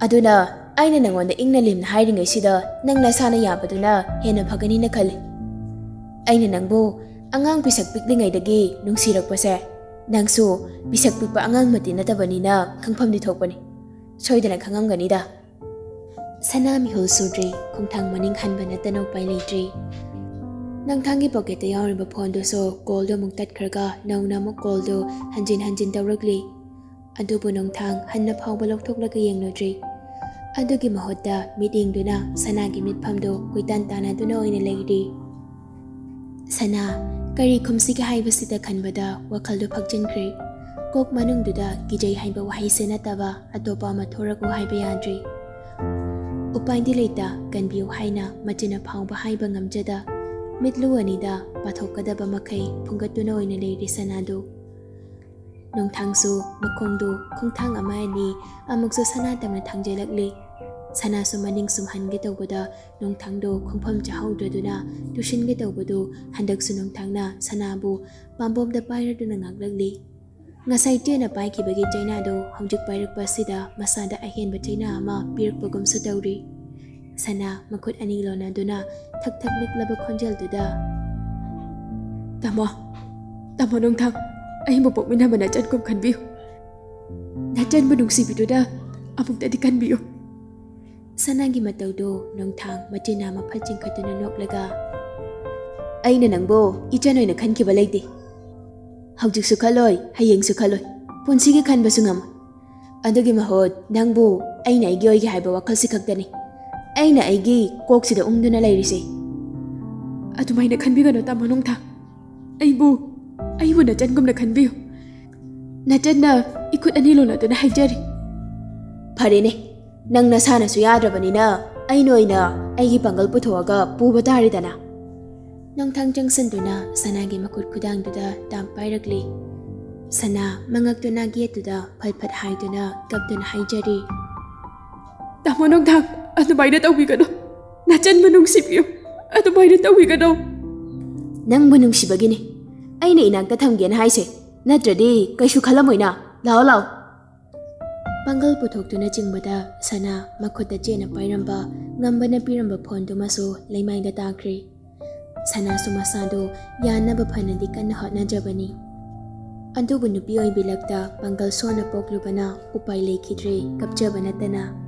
ꯑꯗꯨꯅ ꯑꯩꯅ ꯅꯪꯉꯣꯟꯗ ꯏꯪꯅ ꯂꯦꯝꯅ ꯍꯥꯏꯔꯤꯉꯩꯁꯤꯗ ꯅꯪ ꯅꯁꯥꯅ ꯌꯥꯕꯗꯨꯅ ꯍꯦꯟꯅ ꯐꯒꯅꯤꯅ ꯈꯜꯂꯤ꯫ ꯑꯩꯅ ꯅꯪꯕꯨ ꯑꯉꯥꯡ ꯄꯤꯁꯛ ꯄꯤꯛꯂꯤꯉꯩꯗꯒꯤ ꯅꯨꯡꯁꯤꯔꯛꯄꯁꯦ ꯅꯪꯁꯨ ꯄꯤꯁꯛ ꯄꯤꯛꯄ ꯑꯉꯥꯡꯃꯛꯇꯤ ꯅꯠꯇꯕꯅꯤꯅ ꯈꯪꯐꯝꯗꯤ ꯊꯣꯛꯄꯅꯤ꯫ ꯁꯣꯏꯗꯅ ꯈꯪꯉꯝꯒꯅꯤꯗ꯫" ꯁꯅꯥ ꯃꯤꯍꯨꯜ ꯁꯨꯗ꯭ꯔꯦ꯫ ꯈꯣꯡꯊꯥꯡ ꯃꯅꯤꯡ ꯍꯟꯕ ꯅꯠꯇꯅ ꯎꯄꯥꯏ ꯂꯩꯇ꯭ꯔꯦ꯫ ꯅꯣꯡꯊꯥꯡꯒꯤ ꯄꯣꯀꯦꯠꯇ ꯌꯥꯎꯔꯤꯕ ꯐꯣꯟꯗꯨꯁꯨ ꯀꯣꯜꯗꯨ ꯑꯃꯨꯛ ꯇꯠꯈ꯭ꯔꯒ ꯅꯧꯅ ꯑꯃꯨꯛ ꯀꯣꯜꯗꯨ ꯍꯟꯖꯤꯟ ꯍꯟꯖꯤꯟ ꯇꯧꯔꯛꯂꯤ꯫ ꯑꯗꯨꯕꯨ ꯅꯣꯡꯊꯥꯡ ꯍꯟꯅ ꯐꯥꯎꯕ ꯂꯧꯊꯣꯛꯂꯒ ꯌꯦꯡꯂꯨꯗ꯭ꯔꯤ꯫ ꯑꯗꯨꯒꯤ ꯃꯍꯨꯠꯇ ꯃꯤꯠꯌꯦꯡꯗꯨꯅ ꯁꯅꯥꯒꯤ ꯃꯤꯠꯐꯝꯗꯨ ꯀꯣꯏꯇꯥꯟ ꯇꯥꯟꯅꯗꯨꯅ ꯑꯣꯏꯅ ꯂꯩꯔꯤ꯫ ꯁꯅꯥ, ꯀꯔꯤ ꯈꯨꯝꯁꯤꯒꯦ ꯍꯥꯏꯕꯁꯤꯗ ꯈꯟꯕꯗ ꯋꯥꯈꯜꯗꯨ ꯐꯛꯆꯤꯟꯈ꯭ꯔꯦ꯫ ꯀꯣꯛ ꯃꯅꯨꯡꯗꯨꯗ ꯀꯤꯖꯩ ꯍꯥꯏꯕ ꯋꯥꯍꯩꯁꯦ ꯅꯠꯇꯕ ꯑꯇꯣꯞꯄ ꯑꯃ ꯊꯣꯔꯛꯎ ꯍꯥꯏꯕ ꯌꯥꯗ꯭ꯔꯤ꯫ ꯎꯄꯥꯏꯗꯤ ꯂꯩꯇ, ꯀꯟꯕꯤꯌꯨ ꯍꯥꯏꯅ ꯃꯆꯤꯟꯅ ꯐꯥꯎꯕ ꯍꯥꯏꯕ ꯉꯝꯖꯗ, ꯃꯤꯠꯂꯨ ꯑꯅꯤꯗ ꯄꯥꯊꯣꯛꯀꯗꯕ ꯃꯈꯩ ꯐꯨꯡꯒꯠꯇꯨꯅ ꯑꯣꯏꯅ ꯂꯩꯔꯤ ꯁꯅꯥꯗꯨ꯫ ꯅꯣꯡꯊꯥꯡꯁꯨ ꯃꯈꯣꯡꯗꯨ ꯈꯣꯡꯊꯥꯡ ꯑꯃ ꯑꯅꯤ ꯑꯃꯨꯛꯁꯨ ꯁꯅꯥ ꯇꯝꯅ ꯊꯥꯡꯖꯜꯂꯛꯂꯤ꯫ ꯁꯅꯥꯁꯨ ꯃꯅꯤꯡ ꯁꯨꯝ ꯍꯟꯒꯦ ꯇꯧꯕꯗ ꯅꯣꯡꯊꯥꯡꯗꯨ ꯈꯣꯡꯐꯝ ꯆꯥꯍꯧꯗ꯭ꯔꯗꯨꯅ ꯇꯨꯁꯤꯟꯒꯦ ꯇꯧꯕꯗꯨ ꯍꯟꯗꯛꯁꯨ ꯅꯣꯡꯊꯥꯡꯅ ꯁꯅꯥꯕꯨ ꯄꯥꯝꯕꯣꯝꯗ ꯄꯥꯏꯔꯗꯨꯅ ꯉꯥꯛꯂꯛꯂꯤ꯫ ꯉꯁꯥꯏ ꯆꯦꯅ ꯄꯥꯏꯈꯤꯕꯒꯤ ꯆꯩꯅꯥꯗꯨ ꯍꯧꯖꯤꯛ ꯄꯥꯏꯔꯛꯄ ꯑꯁꯤꯗ ꯃꯁꯥꯗ ꯑꯍꯦꯟꯕ ꯆꯩꯅꯥ ꯑꯃ ꯄꯤꯔꯛꯄꯒꯨꯝꯁꯨ ꯇꯧꯔꯤ꯫ ꯁꯅꯥ ꯃꯈꯨꯠ ꯑꯅꯤ ꯂꯣꯟꯅꯗꯨꯅ ꯊꯛ ꯊꯛ ꯅꯤꯛꯂꯕ ꯈꯣꯟꯖꯦꯜꯗꯨꯗ, "ꯇꯥꯃꯣ, ꯇꯥꯃꯣ ꯅꯣꯡꯊꯥꯡ, ꯑꯩꯕꯨ ꯄꯣꯛꯃꯤꯟꯅꯕ ꯅꯆꯟꯒꯨꯝ ꯈꯟꯕꯤꯌꯨ꯫ ꯅꯆꯟꯕꯨ ꯅꯨꯡꯁꯤꯕꯤꯗꯨꯅ ꯑꯃꯨꯛꯇꯗꯤ ꯀꯟꯕꯤꯌꯨ"꯫ ꯁꯅꯥꯒꯤ ꯃꯇꯧꯗꯨ ꯅꯣꯡꯊꯥꯡ ꯃꯆꯤꯟꯅ ꯃꯐꯠ ꯆꯤꯡꯈꯠꯇꯨꯅ ꯅꯣꯛꯂꯒ, "ꯑꯩꯅ ꯅꯪꯕꯨ ꯏꯆꯟ ꯑꯣꯏꯅ ꯈꯟꯈꯤꯕ ꯂꯩꯇꯦ꯫ ꯍꯧꯖꯤꯛꯁꯨ ꯈꯜꯂꯣꯏ, ꯍꯌꯦꯡꯁꯨ ꯈꯜꯂꯣꯏ, ꯄꯨꯟꯁꯤꯒꯤ ꯈꯟꯕꯁꯨ ꯉꯝꯃꯣꯏ꯫ ꯑꯗꯨꯒꯤ ꯃꯍꯨꯠ ꯅꯪꯕꯨ ꯑꯩꯅ ꯑꯩꯒꯤ ꯑꯣꯏꯒꯦ ꯍꯥꯏꯕ ꯋꯥꯈꯜꯁꯤ ꯈꯛꯇꯅꯤ ꯑꯩꯅ ꯑꯩꯒꯤ ꯀꯣꯛꯁꯤꯗ ꯎꯪꯗꯨꯅ ꯂꯩꯔꯤꯁꯦ"꯫ "ꯑꯗꯨꯃꯥꯏꯅ ꯈꯟꯕꯤꯒꯅꯨ ꯇꯥꯃꯣ ꯅꯣꯡꯊꯥꯡ꯫ ꯑꯩꯕꯨ, ꯑꯩꯕꯨ ꯅꯆꯟꯒꯨꯝꯅ ꯈꯟꯕꯤꯌꯨ"꯫ ꯅꯆꯟꯅ ꯏꯈꯨꯠ ꯑꯅꯤ ꯂꯣꯟꯅꯗꯨꯅ ꯍꯥꯏꯖꯔꯤ꯫ "ꯐꯔꯦꯅꯦ, ꯅꯪ ꯅꯁꯥꯅꯁꯨ ꯌꯥꯗ꯭ꯔꯕꯅꯤꯅ ꯑꯩꯅ ꯑꯣꯏꯅ ꯑꯩꯒꯤ ꯄꯥꯡꯒꯜ ꯄꯨꯊꯣꯛꯑꯒ ꯄꯨꯕ ꯇꯥꯔꯦꯗꯅ"꯫ ꯅꯣꯡꯊꯥꯡ ꯆꯪꯁꯤꯟꯗꯨꯅ ꯁꯅꯥꯒꯤ ꯃꯈꯨꯠ ꯈꯨꯗꯥꯡꯗꯨꯗ ꯇꯥꯝ ꯄꯥꯏꯔꯛꯂꯤ꯫ ꯁꯅꯥ ꯃꯉꯛꯇꯨꯅ ꯒꯦꯠꯇꯨꯗ ꯐꯠ ꯐꯠ ꯍꯥꯏꯗꯨꯅ ꯀꯞꯇꯨꯅ ꯍꯥꯏꯖꯔꯤ꯫ "ꯇꯥꯃꯣ ꯅꯣꯡꯊꯥꯡ, ꯑꯗꯨꯃꯥꯏꯅ ꯇꯧꯕꯤꯒꯅꯨ꯫ ꯅꯆꯟꯕꯨ ꯅꯨꯡꯁꯤꯕꯤꯌꯨ꯫ ꯑꯗꯨꯃꯥꯏꯅ ꯇꯧꯕꯤꯒꯅꯨ"꯫ "ꯅꯪꯕꯨ ꯅꯨꯡꯁꯤꯕꯒꯤꯅꯤ ꯑꯩꯅ ꯏꯅꯥꯛꯇ ꯊꯝꯒꯦꯅ ꯍꯥꯏꯁꯦ, ꯅꯠꯇ꯭ꯔꯗꯤ ꯀꯩꯁꯨ ꯈꯜꯂꯝꯃꯣꯏꯅ꯫ ꯂꯥꯛꯑꯣ, ꯂꯥꯛꯑꯣ"꯫ ꯄꯥꯡꯒꯜ ꯄꯨꯊꯣꯛꯇꯨꯅ ꯆꯤꯡꯕꯗ ꯁꯅꯥ ꯃꯈꯨꯠꯇ ꯆꯦꯅ ꯄꯥꯏꯔꯝꯕ ꯉꯝꯕꯅ ꯄꯤꯔꯝꯕ ꯐꯣꯟꯗꯨꯃꯁꯨ ꯂꯩꯃꯥꯏꯗ ꯇꯥꯈ꯭ꯔꯦ꯫ ꯁꯅꯥꯁꯨ ꯃꯁꯥꯗꯨ ꯌꯥꯅꯕ ꯐꯅꯗꯤ ꯀꯟꯅ ꯍꯣꯠꯅꯖꯕꯅꯤ꯫ ꯑꯗꯨꯕꯨ ꯅꯨꯄꯤ ꯑꯣꯏꯕꯤ ꯂꯛꯇ ꯄꯥꯡꯒꯜ ꯁꯣꯟꯅ ꯄꯣꯛꯂꯨꯕꯅ ꯎꯄꯥꯏ ꯂꯩꯈꯤꯗ꯭ꯔꯦ ꯀꯞꯆꯕ ꯅꯠꯇꯅ꯫